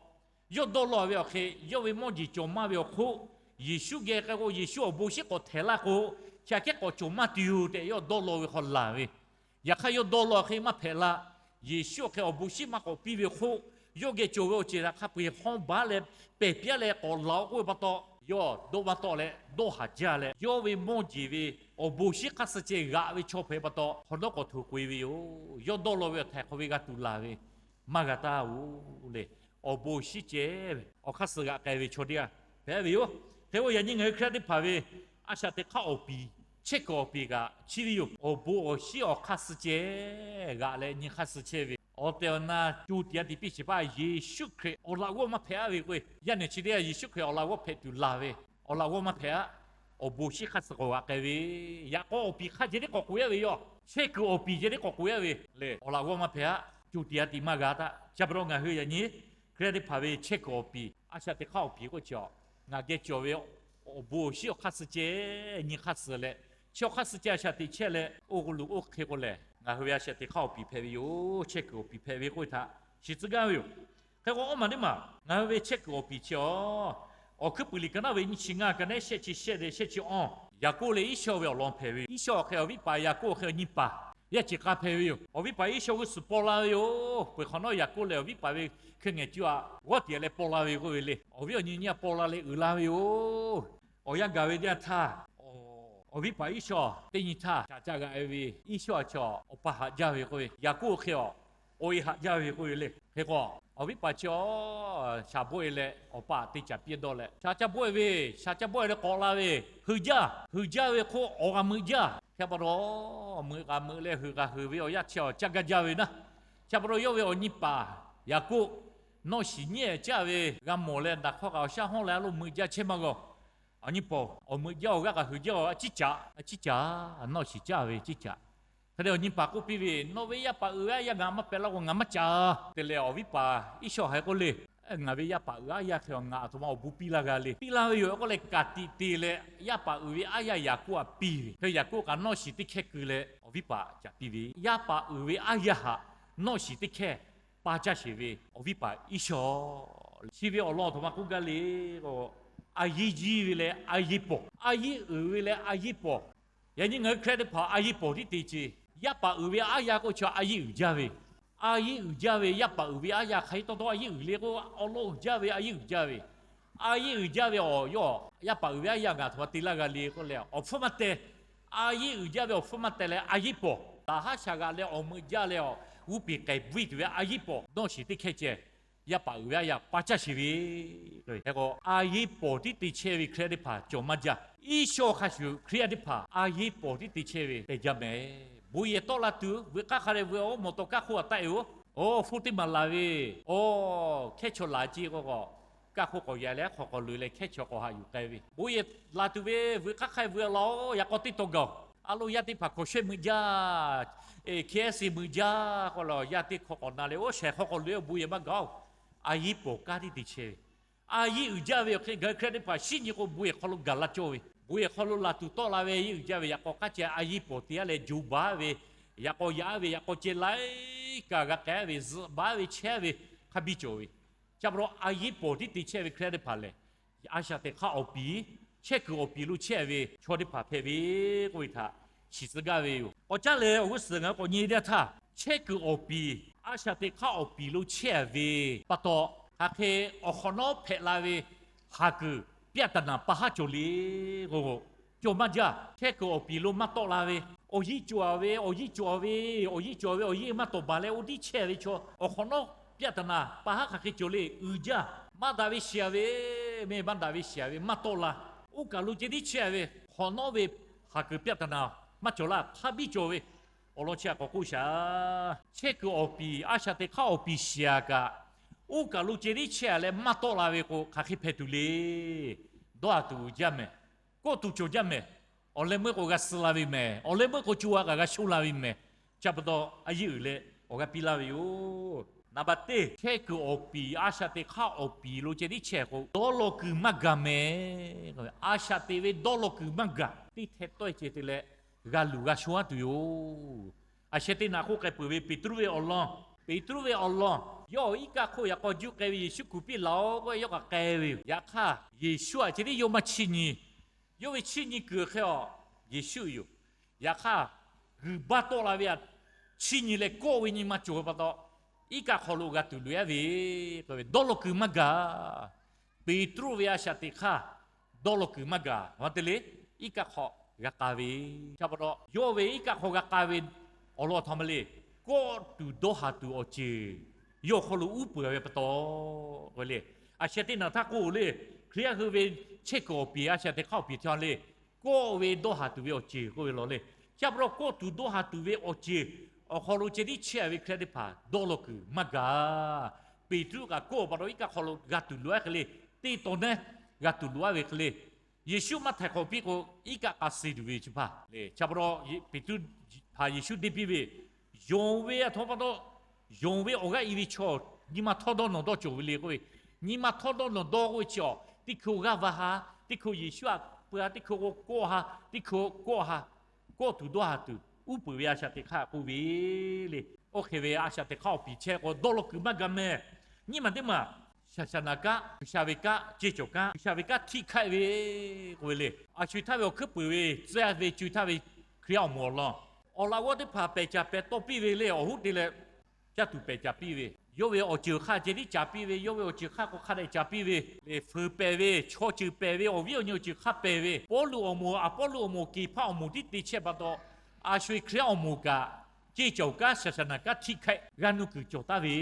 yawˇ dawˇ law ve awˬ hk'e yawˇ ve mawˇ jeˬ cawˬ maˇ ve awˬ hk'oˆ, Yeˍsuˆ geh k'ai k'o Yeˍsuˆ awˬ bon shinˉ k'awꞈ htehꞈ laˇ k'o, chi aꞈ kehˉ k'awꞈ cawˬ maˇ tuˬ yoˬ tehꞈ yawˇ dawˇ law ve hk'aw laˬ ve. Yaꞈ hk'aˇ yawˇ dawˇ law hk'e maˇ hpehꞈ la. Yeˍsuˆ awˬ hk'e awˬ bon shinˉ maˇ k'awꞈ piˇ ve awˬ hk'oˆ, yawˇ geh cawˬ ve awˬ ceuˬ htaꞈ hk'a peu-eˬ hawˇ baˬ leh pehˬ piˇ-a leh k'awꞈ laˬ-oˬ k'oˆ ve pa taw, yawˇ dawˇ maˇ tawˆ leh dawˇ haˍ jaˇ leh, yawˇ ve mawˇ jeˬ ve awˬ bon shinˉ hk'aˇ suh ceh g'aꞈ ve chaw hpehꞈ pa taw, hk'awꞈ nawˉ k'awꞈ htoꞈ k'oꞈ-e ve yoˬ. Yawˇ dawˇ law ve awˬ htaiˍ hk'awꞈ ve g'a tuˬ laˬ ve maˇ g'a taˇ-oˬ le. Awˬ bon awˬ shinˉ ceh ve awˬ hk'aˇ suh g'aꞈ k'ai ve chaw teˇ g'aˇ hpehꞈ ve yoˬ. Hk'e k'o yaꞈ nyi ngaˬ hui Hkriꞈ yaˇ teˇ hpaˍ ve a shaꞈ teꞈ hk'aˇ awˬ piˍ, chehˇ kuiˬ awˬ piˍ kaꞈ chiˇ ve yoˬ. Awˬ bon awˬ shinˉ awˬ hk'aˇ suh ceh g'aꞈ leh nyi hk'aˇ suh chehˇ ve awˬ tehˬ awˬ na co tiꞈ yaˇ tiꞈ piˇ sheˍ hpaˇ Yeˍsuˆ Hkriꞈ awˬ laꞈ g'awˇ maˇ hpehꞈ-a ve k'o, yaˇ nehˬ chi teˇ g'aˇ Yeˍsuˆ Hkriꞈ awˬ laꞈ g'awˇ hpehꞈ tuˬ laˬ ve, awˬ laꞈ g'awˇ maˇ hpehꞈ-a. Awˬ bon shinˉ hk'aˇ suh k'awꞈ g'aꞈ k'ai ve, yaꞈ k'aw awˬ piˍ hk'aˇ ceh tiˉ k'awꞈ k'oꞈ-e ve yoˬ. Chehˇ kuiˬ awˬ piˍ ceh tiˉ k'awꞈ k'oꞈ-e ve le, awˬ laꞈ g'awˇ maˇ hpehꞈ-a. Co tiꞈ yaˇ tiꞈ maˇ g'a taˇ. Chi pa taw ngaˬ hui yaꞈ nyi Hkriꞈ yaˇ teˇ hpaˍ ve chehˇ kuiˬ awˬ piˍ, a shaꞈ teꞈ hk'aˇ awˬ piˍ k'oˆ chi a, ngaˬ geh cawˬ ve awˬ bon awˬ shinˉ awˬ hk'aˇ suh ceh nyi hk'aˇ suh leh, chi awˬ hk'aˇ suh ceh a shaꞈ teꞈ chehˇ leh oˇ k'o lo oˇ hk'e k'o lehˬ, ngaˬ hui ve a shaꞈ teꞈ hk'aˇ awˬ piˍ hpehꞈ ve yoˬ. Chehˇ kuiˬ awˬ piˍ hpehꞈ ve k'oˆ ve htaꞈ shiˍ tcuh gaˇ ve yoˬ. Hk'e k'o awˬ maˬ teˇ maˬ ngaˬ hui ve chehˇ kuiˬ awˬ piˍ chi a, Awˬ hkuiˉ puiˍ liꞈ ka naˉ ve nyiˇ chi ngaˇ, ka naˉ shehˆ chi shehˆ leh shehˆ chi awˇ, Yaˍkoˆ leh Iˉsawˇ ve awˬ lawn hpehꞈ ve yoˬ. Iˉsawˇ awˬ hk'e awˬ viˉ paˍ Yaˍkoˆ awˬ hk'e awˬ nyi paˍ yaˇ ceˬ k'a hpehꞈ ve yoˬ. Awˬ viˉ paˍ Iˉsawˇ g'uˇ suhˍ paw la ve yoˬ. Peuˬ hk'awꞈ nawˉ Yaˍkoˆ lehˬ awˬ viˉ paˍ ve hkui ngehˬ cuˇ aꞈ g'awˇ tiꞈ leh paw la ve k'oˆ ve le. Awˬ viˉ awˬ nyi nyiˇ a paw la leh uiˍ la ve yoˬ. Awˬ yanˇ gaˬ ve teˇ yanˇ htaˇ, awˬ viˉ paˍ Iˉsawˇ teˇ nyi htaˇ shaˍ ca g'aꞈ e ve, Iˉsawˇ a chaw awˬ pa haꞈ jaˇ ve k'oˆ ve, Yaˍkoˆ awˬ hk'e a, awˬ e haꞈ jaˇ ve k'oˆ ve le. Hk'e k'o, awˬ viˉ paˍ chi a shaˍ bawˆ e leh awˬ pa te caˍ piˇ dawˇ leh shaˍ ca bawˆ e ve, shaˍ ca bawˆ e leh k'awꞈ la ve, hui jaˇ, hui jaˇ ve hk'oˆ awˬ g'a meuꞈ jaˇ. Hk'e pa taw, meuꞈ g'a meuꞈ leh hui g'a hui ve awˬ yanˇ chi a caˇ gaˇ jaˇ ve naˉ. Hk'e pa taw yawˇ ve awˬ nyi paˍ Yaˍkoˆ nawˇ shiˍ nyiˉ caˇ ve g'a mawˬ leh daꞈ hk'awˇ kaꞈ awˬ shaˉ hawˉ leh a lo meuꞈ jaˇ chehˇ maˇ g'a. Awˬ nyi paˍ awˬ meuꞈ jaˇ awˬ g'aˇ kaꞈ hui jaˇ a ciˉ caꞈ, a ciˉ caꞈ, nawˇ shiˍ caˇ ve ciˉ caꞈ. Hk'e te awˬ nyi paˍ k'oˆ piˇ ve, Nawˬ ve yaˇ paˍ uiˍ ve aˉ yaˇ ngaˬ maˇ pehꞈ la k'o ngaˬ maˇ caˍ te leh awˬ viˉ paˍ Iˉsawˇ hk'aˬ hk'e k'oˆ le, Ngaˬ ve yaˇ paˍ uiˍ aˉ yaˇ hk'e ngaˬ aˬ htoꞈ ma awˬ bon piˇ laˇ g'a le. Piˇ laˇ ve yoˬ k'oˆ leh ka tiꞈ te leh yaˇ paˍ uiˍ ve aˉ yaˇ Yaˍkoˆ htaꞈ piˇ ve. Hk'e Yaˍkoˆ kaꞈ nawˇ shiˍ teˇ hkehˇ keu leh awˬ viˉ paˍ caˍ piˇ ve, yaˇ paˍ uiˍ ve aˉ yaˇ htaꞈ nawˇ shiˍ teˇ hkehˇ pa caˇ sheˍ ve awˬ viˉ paˍ Iˉsawˇ. Chi ve awˬ lawn aˬ htoꞈ ma k'oˆ gaˇ le k'o, a yiˇ jiˇ ve leh a yiˇ pawˍ, a yiˇ uiˍ ve leh a yiˇ pawˍ. Yaꞈ nyi ngaˬ hui Hkriꞈ yaˇ teˇ hpaˍ a yiˇ pawˍ tiˉ te ce. Yaˇ paˍ uiˍ ve aˉ yaˇ k'oˆ chi a yiˇ uiˍ jaˇ ve, a yiˇ uiˍ jaˇ ve yaˇ paˍ uiˍ ve aˉ yaˇ hk'aˬ hk'e tawˇ tawˇ a yiˇ uiˍ le k'o, awˬ lawn uiˍ jaˇ ve a yiˇ uiˍ jaˇ ve, a yiˇ uiˍ jaˇ ve awˬ yawˇ yaˇ paˍ uiˍ ve aˉ yaˇ ngaˬ aˬ htoꞈ ma te laˇ g'a le k'oˆ leh awˬ hpfuhˇ maˇ teh. A yiˇ uiˍ jaˇ ve awˬ hpfuhˇ maˇ teh leh a yiˇ pawˍ laꞈ haˉ shaˍ g'aꞈ leh awˬ meuꞈ jaˇ leh awˬ g'uˇ piˍ k'ai bvuiˇ tuˬ ve a yiˇ pawˍ nawˇ shiˍ teˇ hkehˇ ceh yaˇ paˍ uiˍ ve aˉ yaˇ pa caˇ sheˍ ve. Hk'e k'o a yiˇ pawˍ tiˉ te chehˇ ve Hkriꞈ yaˇ teˇ hpaˍ cawˬ maˇ jaˇ. Iˉsawˇ hk'a shuˍ Hkriꞈ yaˇ teˇ hpaˍ a yiˇ pawˍ tiˉ te chehˇ ve tehˬ jaˇ mehˍ. Bon yehˬ tawˆ la tuˬ veuꞈ k'aˇ hk'a dehꞈ veuꞈ-oˬ, mawˬ tawˍ kaˇ hk'oˆ a taˆ e-oˬ. Oˇ hpfuhˇ teˇ maˬ laˬ ve, oˇ hkehˉ chaw laˬ ce k'o k'o, kaˇ hk'oˆ k'awꞈ yaꞈ leh hk'aw k'awꞈ loꞈ e leh hkehˉ chaw k'awꞈ haꞈ yuˬ k'ai ve. Bon yehˬ laˬ tuˬ ve veuꞈ k'aˇ hk'a dehꞈ veuꞈ laˬ-oˬ, yaꞈ k'aw teˇ taw gaˬ-oˬ. A lo yaˇ teˇ hpaˍ hkaw shehˆ meuꞈ jaˇ, K F C meuꞈ jaˇ k'oˆ leh yaˇ teˇ hk'aw k'awꞈ na leh oˇ shehˍ hk'aw k'awꞈ loꞈ e bon yehˬ maˇ gaˬ-oˬ. A yiˇ pawˍ kanˉ tiˉ te chehˇ ve. A yiˇ uiˍ jaˇ ve awˬ hk'e ngaˬ hui Hkriꞈ yaˇ teˇ hpaˍ shinˉ nyi k'o bon yehˬ hk'aw lo gaˬ laˇ cawˇ ve. bon yehˬ hk'aw lo laˬ tuˬ tawˆ la ve yehˬ uiˍ jaˇ ve, yaꞈ k'aw k'aˉ ceh a yehˬ pawˍ te-a leh jo baˬ ve, yaꞈ k'aw yaꞈ ve, yaꞈ k'aw ceh laiˉ kaꞈ g'a k'ai ve, zuhꞈ baˬ ve, chehˇ ve hk'a biˇ cawˬ ve. Chi pa taw a yehˬ pawˍ tiˉ te chehˇ ve Hkriꞈ yaˇ teˇ hpaˍ lehˬ, a shaꞈ teꞈ hk'aˇ awˬ piˍ, chehˇ kuiˬ awˬ piˍ lo chehˇ ve chaw teˇ hpaˍ hpehꞈ ve k'oˆ ve htaꞈ shiˍ tcuh gaˇ ve yoˬ. K'awꞈ caˉ leh awˬ g'uˇ suhˍ ngaˬ hui k'awꞈ nyi teˇ yanˇ htaˇ, chehˇ kuiˬ awˬ piˍ, a shaꞈ teꞈ hk'aˇ awˬ piˍ lo chehˇ ve pa taw, hk'aˬ hk'e awˬ hk'awꞈ nawˉ hpehꞈ la ve haˍ kuiˬ ပြဿနာ pa haˉ cawˬ le k'o, cawˬ maˇ jaˇ. Chehˇ kuiˬ awˬ piˍ lo maˇ tawˆ la ve, awˬ yiˇ cawˬ ve, awˬ yiˇ cawˬ ve, awˬ yiˇ cawˬ ve, awˬ yiˇ maˇ tawˍ baˬ leh oˇ tiˉ chehˇ ve chaw awˬ hk'awꞈ nawˉ ပြဿနာ pa haˉ hk'aˬ hk'e cawˬ le, uiˍ jaˇ. Maˇ daꞈ ve shiˍ ve, meh maˇ daꞈ ve shiˍ ve maˇ tawˆ la. Oˇ kaˬ lo ceh tiˉ chehˇ ve hk'awꞈ nawˉ ve haˍ kuiˬ ပြဿနာ maˇ cawˬ la, hk'a biˇ cawˬ ve. Awˬ lawn chi htaꞈ k'awꞈ k'oˆ shaˍ. Chehˇ kuiˬ awˬ piˍ, a shaꞈ teꞈ hk'aˇ awˬ piˍ shiˍ-a kaꞈ, oˇ kaˬ lo ceh tiˉ chehˇ-a leh maˇ tawˆ la ve k'o, hk'aˬ hk'e hpehꞈ tuˬ le. Dawˇ haˍ tuˬ uiˍ jaˇ mehˍ. Kawˆ tuˬ cawˬ jaˇ mehˍ. Awˬ leh meuˇ k'o g'a suh la ve mehˍ. Awˬ leh meuˇ k'o co ha kaꞈ g'a shoˆ la ve mehˍ. Chi pa taw a yehˬ uiˍ leh awˬ g'aˇ piˇ laˇ ve yoˬ. နံပါတ် teˇ, chehˇ kuiˬ awˬ piˍ, a shaꞈ teꞈ hk'aˇ awˬ piˍ lo ceh tiˉ chehˇ k'o, dawˇ law kuiˬ maˇ gaˬ mehˍ. A shaꞈ teꞈ ve dawˇ law kuiˬ maˇ gaˬ. Teˇ hteh tawˆ-e ceh te leh g'a luˬ g'a sho-a tuˬ yoˬ. A sheh teˇ naꞈ k'oˆ k'ai peuˬ ve Peˍtruˆ ve awˬ lawn, Peˍtruˆ ve awˬ lawn, yawˇ iˉ kaˆ hk'oˆ yaꞈ k'aw juˇ k'ai ve Yeˍsuˆ kuˬ piˇ laˬ-oꞈ k'oˆ ve, yawˇ kaꞈ k'ai ve yoˬ. Yaꞈ hk'aˇ, Yeˍsuˆ htaꞈ ceh tiˉ yawˇ maˇ chiˇ nyi. Yawˇ ve chiˇ nyi kuiˬ hk'e-a Yeˍsuˆ yoˬ. Yaꞈ hk'aˇ, g'uiˬ baˇ tawˆ la ve htaꞈ chiˇ nyi leh kawˆ ve nyi ma cawˬ ve pa taw, iˉ kaˆ hk'aw lo g'a tuˬ loꞈ-a ve k'oˆ ve, dawˇ law kuiˬ maˇ gaˬ. Peˍtruˆ ve a shaꞈ teꞈ hk'aˇ dawˇ law kuiˬ maˇ gaˬ. Maˇ te le, iˉ kaˆ hk'aw g'a k'ai ve. Chi pa taw, yawˇ ve iˉ kaˆ hk'aw g'a k'ai ve awˬ lawn htaꞈ ma le, kawˆ tuˬ dawˇ haˍ tuˬ awˬ ceuˬ yawˇ hk'aw lo uˉ peunˍ ve pa taw, k'oˆ ve le. A sheh teˇ naꞈ htaˇ k'oˆ le, Hkriꞈ yaˇ hui ve chehˇ kuiˬ awˬ piˍ, a shaꞈ teꞈ hk'aˇ awˬ piˍ htaꞈ le, kawˆ ve dawˇ haˍ tuˬ ve awˬ ceuˬ k'oˆ ve law le. Chi pa taw kawˆ tuˬ dawˇ haˍ tuˬ ve awˬ ceuˬ awˬ hk'aw lo ceh tiˉ chehˇ ve Hkriꞈ yaˇ teˇ hpaˍ dawˇ law kuiˬ maˇ gaˬ. Peˍtruˆ kaꞈ kawˆ pa taw iˉ kaˆ hk'aw lo g'a tuˬ loꞈ-a hk'e le, teˇ tawn naˉ g'a tuˬ loꞈ-a ve hk'e le. Yeˍsuˆ maˇ htaiˍ hk'awꞈ piˇ k'o, iˉ kaˆ k'a suh tuˬ ve chi hpaˇ le. Chi pa taw Peˍtruˆ hpaˍ Yeˍsuˆ deˇ piˇ ve, yonˍ ve aˬ htoꞈ ma pa taw, yonˍ ve awˬ g'aˇ i ve chaw nyi ma htawˇ dawˇ nawˬ dawˇ cawˬ ve le k'oˆ ve, nyi ma htawˇ dawˇ nawˬ dawˇ k'oˆ ve chi-a, teˇ hkui g'aˇ va ha, teˇ hkui Yeˍsuˆ htaꞈ peu ha, teˇ hkui k'o kawˆ ha, teˇ hkui kawˆ ha, kawˆ tuˬ dawˇ haˍ tuˬ uˉ peunˍ ve a shaꞈ teꞈ hk'aˇ k'oˆ ve le. Oˇ hk'e ve a shaꞈ teꞈ hk'aˇ awˬ piˍ chehˇ k'o dawˇ law kuiˬ maˇ gaˬ mehˍ. Nyiˇ maˬ teˇ maˬ, shaˍ shaˍ naˍ kanˉ, G'uiˬsha ve kanˉ, ceˇ cawˬ kanˉ, G'uiˬsha ve kanˉ htiˆ hk'aˆ ve k'oˆ ve le. A shu htaˇ ve awˬ hkuiˉ puiˍ ve tcuh ve co htaˇ ve Hkriꞈ awˬ moˍ awˬ lawn, awˬ laꞈ g'awˇ teˇ hpaˍ pehˬ caˍ pehˬ tawˇ piˇ ve le, awˬ hoˉ te leh caˇ tuˬ pehˬ caˍ piˇ ve, yawˇ ve awˬ ceuˬ hk'aˇ ceh tiˉ caˍ piˇ ve, yawˇ ve awˬ ceuˬ hk'aˇ k'o hk'a dehꞈ caˍ piˇ ve le. Fuiˍ pehˬ ve, chaw ceuˬ pehˬ ve, awˬ viˉ awˬ nyi awˬ ceuˬ hk'aˇ pehˬ ve, Pawˇluꞈ awˬ moˍ, Aˍpawˇluꞈ awˬ moˍ, Keˍhpaˆ awˬ moˍ tiˉ te chehˇ pa taw, a shu Hkriꞈ awˬ moˍ kaꞈ ceˇ cawˬ kanˉ, shaˍ shaˍ naˍ kanˉ htiˆ hk'aˆ g'a nuˇ kuiˬ cawˬ taˍ ve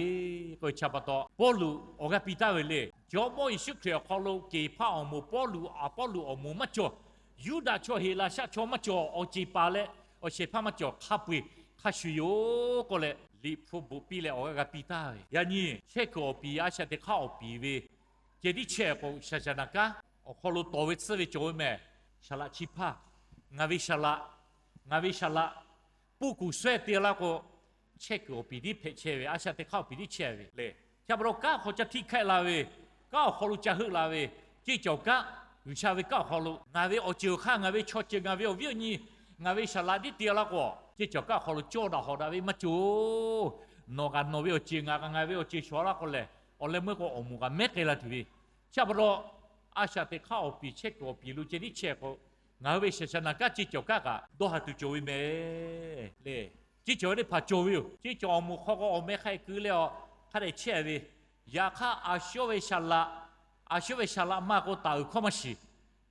k'oˆ ve chi pa taw, Pawˇluꞈ awˬ g'aˇ piˇ taˍ ve le. Jawˇmawˇ Yeˍsuˆ Hkriꞈ awˬ hk'aw lo Keˍhpaˆ awˬ moˍ, Pawˇluꞈ Aˍpawˇluꞈ awˬ moˍ maˇ cawˬ, Yuˇdaꞈ chaw Heˍlaˍsaˆ chaw maˇ cawˬ, awˬ ceˬ paˍ leh awˬ shehˍ hpaˇ maˇ cawˬ, hk'a peu-eˬ hk'a shuˍ yoˬ k'oˆ leh, Liꞈ hpu bvuhꞈ piˇ leh awˬ g'aˇ g'a piˇ taˍ ve. Yaꞈ nyi chehˇ kuiˬ awˬ piˍ, a shaꞈ teꞈ hk'aˇ awˬ piˍ ve ceh tiˉ chehˇ k'o, shaˍ shaˍ naˍ kanˉ awˬ hk'aw lo tawˍ ve tsuhˇ ve cawˬ ve mehˍ. Shaˍ laꞈ chi hpaˇ, ngaˬ ve shaˍ laꞈ, ngaˬ ve shaˍ laꞈ, puˇ kuˬ shawehˇ te laˇ k'o, chehˇ kuiˬ awˬ piˍ tiˉ hpehꞈ chehˇ ve, a shaꞈ teꞈ hk'aˇ awˬ piˍ tiˉ chehˇ ve le. Chi pa taw kanˉ awˬ hk'aw ca htiˆ hk'aˆ la ve, kanˉ awˬ hk'aw lo ca heuˆ la ve, ceˇ cawˬ kanˉ, G'uiˬsha ve kanˉ awˬ hk'aw lo ngaˬ ve awˬ ceuˬ hk'aˇ, ngaˬ ve chaw ceuˬ, ngaˬ ve awˬ viˉ awˬ nyi, ngaˬ ve shaˍ laꞈ tiˉ te laˇ k'o, ceˇ cawˬ kanˉ awˬ hk'aw lo cawˇ daꞈ hawꞈ daꞈ ve maˇ cawˬ. Nawˬ kaꞈ nawˬ ve awˬ ceuˬ, ngaˬ kaꞈ ngaˬ ve awˬ ceuˬ shawˍ laˇ k'o lehˬ, awˬ leh meuˇ k'o awˬ moˍ kaꞈ mehˉ k'ai la tuˬ ve. Chi pa taw, a shaꞈ teꞈ hk'aˇ awˬ piˍ, chehˇ kuiˬ awˬ piˍ lo ceh tiˉ chehˇ k'o, ngaˬ hui ve shaˍ shaˍ naˍ kanˉ ceˇ cawˬ kanˉ kaꞈ dawˇ haˍ tuˬ cawˬ ve mehˍ le. Ceˇ cawˬ ve teˇ hpaˍ cawˬ ve yoˬ. Ceˇ cawˬ awˬ moˍ hk'aw k'o awˬ meh hk'a dehꞈ keu leh awˬ hk'a dehꞈ chehˇ ve. Yaꞈ hk'aˇ, a shu ve shaˍ laꞈ, a shu ve shaˍ laꞈ ma k'o taˍ uiˍ hkawˇ maˇ shiˍ.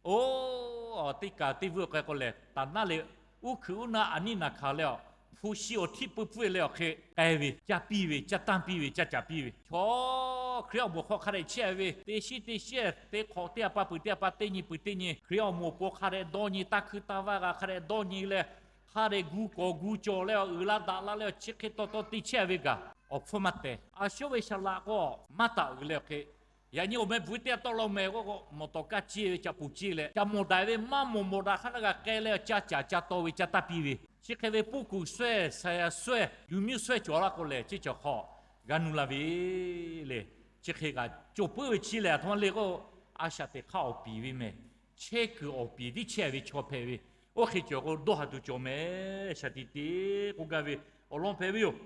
Oˇ, teˇ kaˬ teˇ vuiˇ k'ai k'o lehˬ, taˍ naˉ leh uˉ hkuiꞈ uˉ naˉ a niˉ naˍ hkanˍ leh awˬ, hpu shi awˬ htiˇ puiˉ puiˉ leh awˬ hk'e k'ai ve, caˇ piˇ ve, caˇ tanˇ piˇ ve, caˇ caˍ piˇ ve. Chaw Hkriꞈ awˬ moˍ hk'aw hk'a dehꞈ chehˇ ve, teˇ shiˉ teˇ shiˉ, teˇ hk'awꞈ teˇ a pa peuˬ teˇ a pa teˇ nyi peuˬ teˇ nyi Hkriꞈ awˬ moˍ awˬ pon hk'a dehꞈ dawˇ nyi, tanˇ hkuinˇ tanˇ vaˇ g'a hk'a dehꞈ dawˇ nyi leh, hk'a dehꞈ gu kawˍ gu cawˬ leh awˬ, uiˍ la daꞈ la leh awˬ, chi hk'e taw taw te chehˇ ve kaꞈ, awˬ hpfuhˇ maˇ teh. A shu ve shaˍ laꞈ k'o maˇ taˍ uiˍ leh awˬ hk'e, yaꞈ nyi awˬ meh bvuhꞈ teˇ a tawˆ la mehˍ k'o, mawˬ tawˍ kaˇ ciˇ ve, caꞈ poˍ ciˇ leh, ca mawˬ daꞈ ve maˇ mawˬ mawˬ daꞈ hk'a naˉ g'a k'ai leh awˬ, caˇ caˍ caˇ taw ve, caˇ tanˇ piˇ ve. Chi hk'e ve puˇ kuˬ shawehˇ, saˍ shawehˇ, luˬ miˇ shawehˇ cawˬ laˇ k'o lehˬ, ceˇ cawˬ hk'aw g'a nuˇ la ve le. Chi hk'e kaꞈ cawˬ puiˉ ve chi lehˬ, aˬ htoꞈ ma le k'o, a shaꞈ teꞈ hk'aˇ awˬ piˍ ve mehˍ. chehˇ kuiˬ awˬ piˍ tiˉ chehˇ ve chaw hpehꞈ ve, oˇ hk'e cawˬ k'o dawˇ haˍ tuˬ cawˬ meh. Shaˍ tiꞈ te k'oˆ gaˇ ve awˬ lawn hpehꞈ ve yoˬ.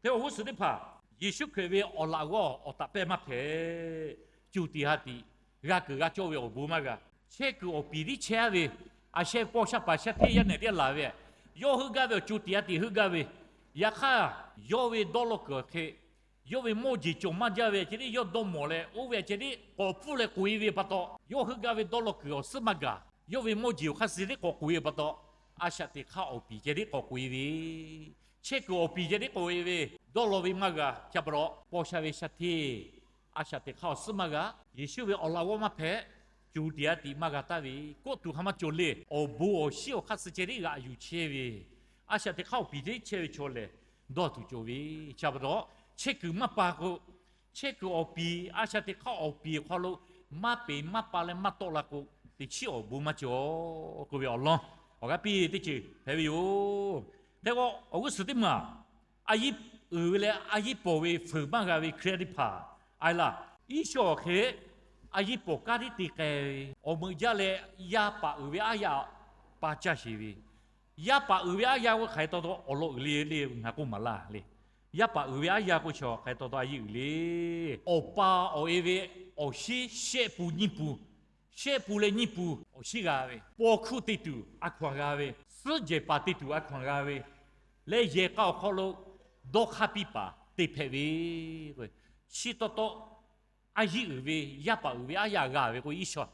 Hk'e awˬ g'uˇ suhˍ teˇ hpaˍ Yeˍsuˆ Hkriꞈ ve awˬ laꞈ g'awˇ awˬ taꞈ pehˇ maˇ hpehꞈ. Coˬ tiꞈ ha tiꞈ g'a kuiˬ g'a cawˇ ve awˬ bon maˇ g'a. Chehˇ kuiˬ awˬ piˍ tiˉ chehˇ ve, a sheh paw shaˉ paˍ shaˉ hteˇ yaˇ nehˬ teˇ g'aˇ laˬ ve, yawˇ heuˆ gaˇ ve awˬ coˬ tiꞈ ha tiꞈ heuˆ gaˇ ve, yaꞈ hk'aˇ yawˇ ve dawˇ law kuiˬ awˬ hk'e yawˇ ve mawˇ jeˬ cawˬ maˇ jaˇ ve ceh tiˉ yawˇ dawˇ mawˬ leh, oˇ ve ceh tiˉ k'awꞈ pfuhˇ leh k'oꞈ e ve pa taw, yawˇ heuˆ gaˇ ve dawˇ law kuiˬ awˬ suhˉ maˇ gaˬ. Yawˇ ve mawˇ jeˬ awˬ hk'aˇ suh tiˉ k'awꞈ k'oꞈ e pa taw, a shaꞈ teꞈ hk'aˇ awˬ piˍ ceh tiˉ k'awꞈ k'oꞈ e ve, chehˇ kuiˬ awˬ piˍ ceh tiˉ k'oꞈ e ve, dawˇ law ve maˇ g'a. Chi pa taw paw sha ve shaˉ hteˇ, a shaꞈ teꞈ hk'aˇ awˬ suhˉ maˇ g'a. Yeˍsuˆ ve awˬ laꞈ g'awˇ maˇ hpehꞈ. Coˬ tiꞈ ha tiꞈ maˇ g'a taˍ ve, kawˆ tuˬ hk'a maˇ cawˬ le. Awˬ bon awˬ shinˉ awˬ hk'aˇ suh ceh tiˉ g'aꞈ yuˬ chehˇ ve, a shaꞈ teꞈ hk'aˇ awˬ piˍ teˇ chehˇ ve chaw lehˬ, dawˇ tuˬ cawˬ ve. Chi pa taw, chehˇ kuiˬ maˇ pa k'o, chehˇ kuiˬ awˬ piˍ, a shaꞈ teꞈ hk'aˇ awˬ piˍ awˬ hk'aw lo maˇ peˍ maˇ pa leh maˇ tawˆ la k'o, teˇ chiˉ awˬ bon maˇ cawˬ k'oˆ ve awˬ lawn awˬ g'aˇ piˇ teˇ ceuˬ hpehꞈ ve yoˬ. Hk'e k'o, awˬ g'uˇ suhˍ teˇ maˬ a yiˉ uiˍ ve leh a yiˉ pawˍ ve fuiˍ maˇ g'a ve Hkriꞈ yaˇ teˇ hpaˍ a laˇ, Iˉsawˇ awˬ hk'e a yiˉ pawˍ kanˉ tiˉ te k'ai ve, awˬ meuꞈ jaˇ leh yaˇ paˍ uiˍ ve aˉ yaˇ pa caˇ sheˍ ve, yaˇ paˍ uiˍ ve aˉ yaˇ k'o hk'aˬ hk'e taw taw awˬ lawn uiˍ le le ngaˬ k'oˆ maˍ laˇ le. Yaˇ paˍ uiˍ ve aˉ yaˇ k'o chaw hk'aˬ hk'e taw taw a yiˉ uiˍ le. Awˬ pa awˬ e ve awˬ shinˉ shehˆ pun nyiˇ pun, shehˆ pun leh nyiˇ pun awˬ shinˉ g'a ve, paw hkuˇ te tuˬ a hkaw anˬ g'a ve, suhˉ jehˬ paˍ te tuˬ a hkaw anˬ g'a ve, leh yehˬ k'a awˬ hk'aw lo dawˇ hk'aˇ piˇ paˍ te hpehꞈ ve. Chi taw taw a yiˉ uiˍ ve, yaˇ paˍ uiˍ ve aˉ yaˇ g'a ve k'o Iˉsawˇ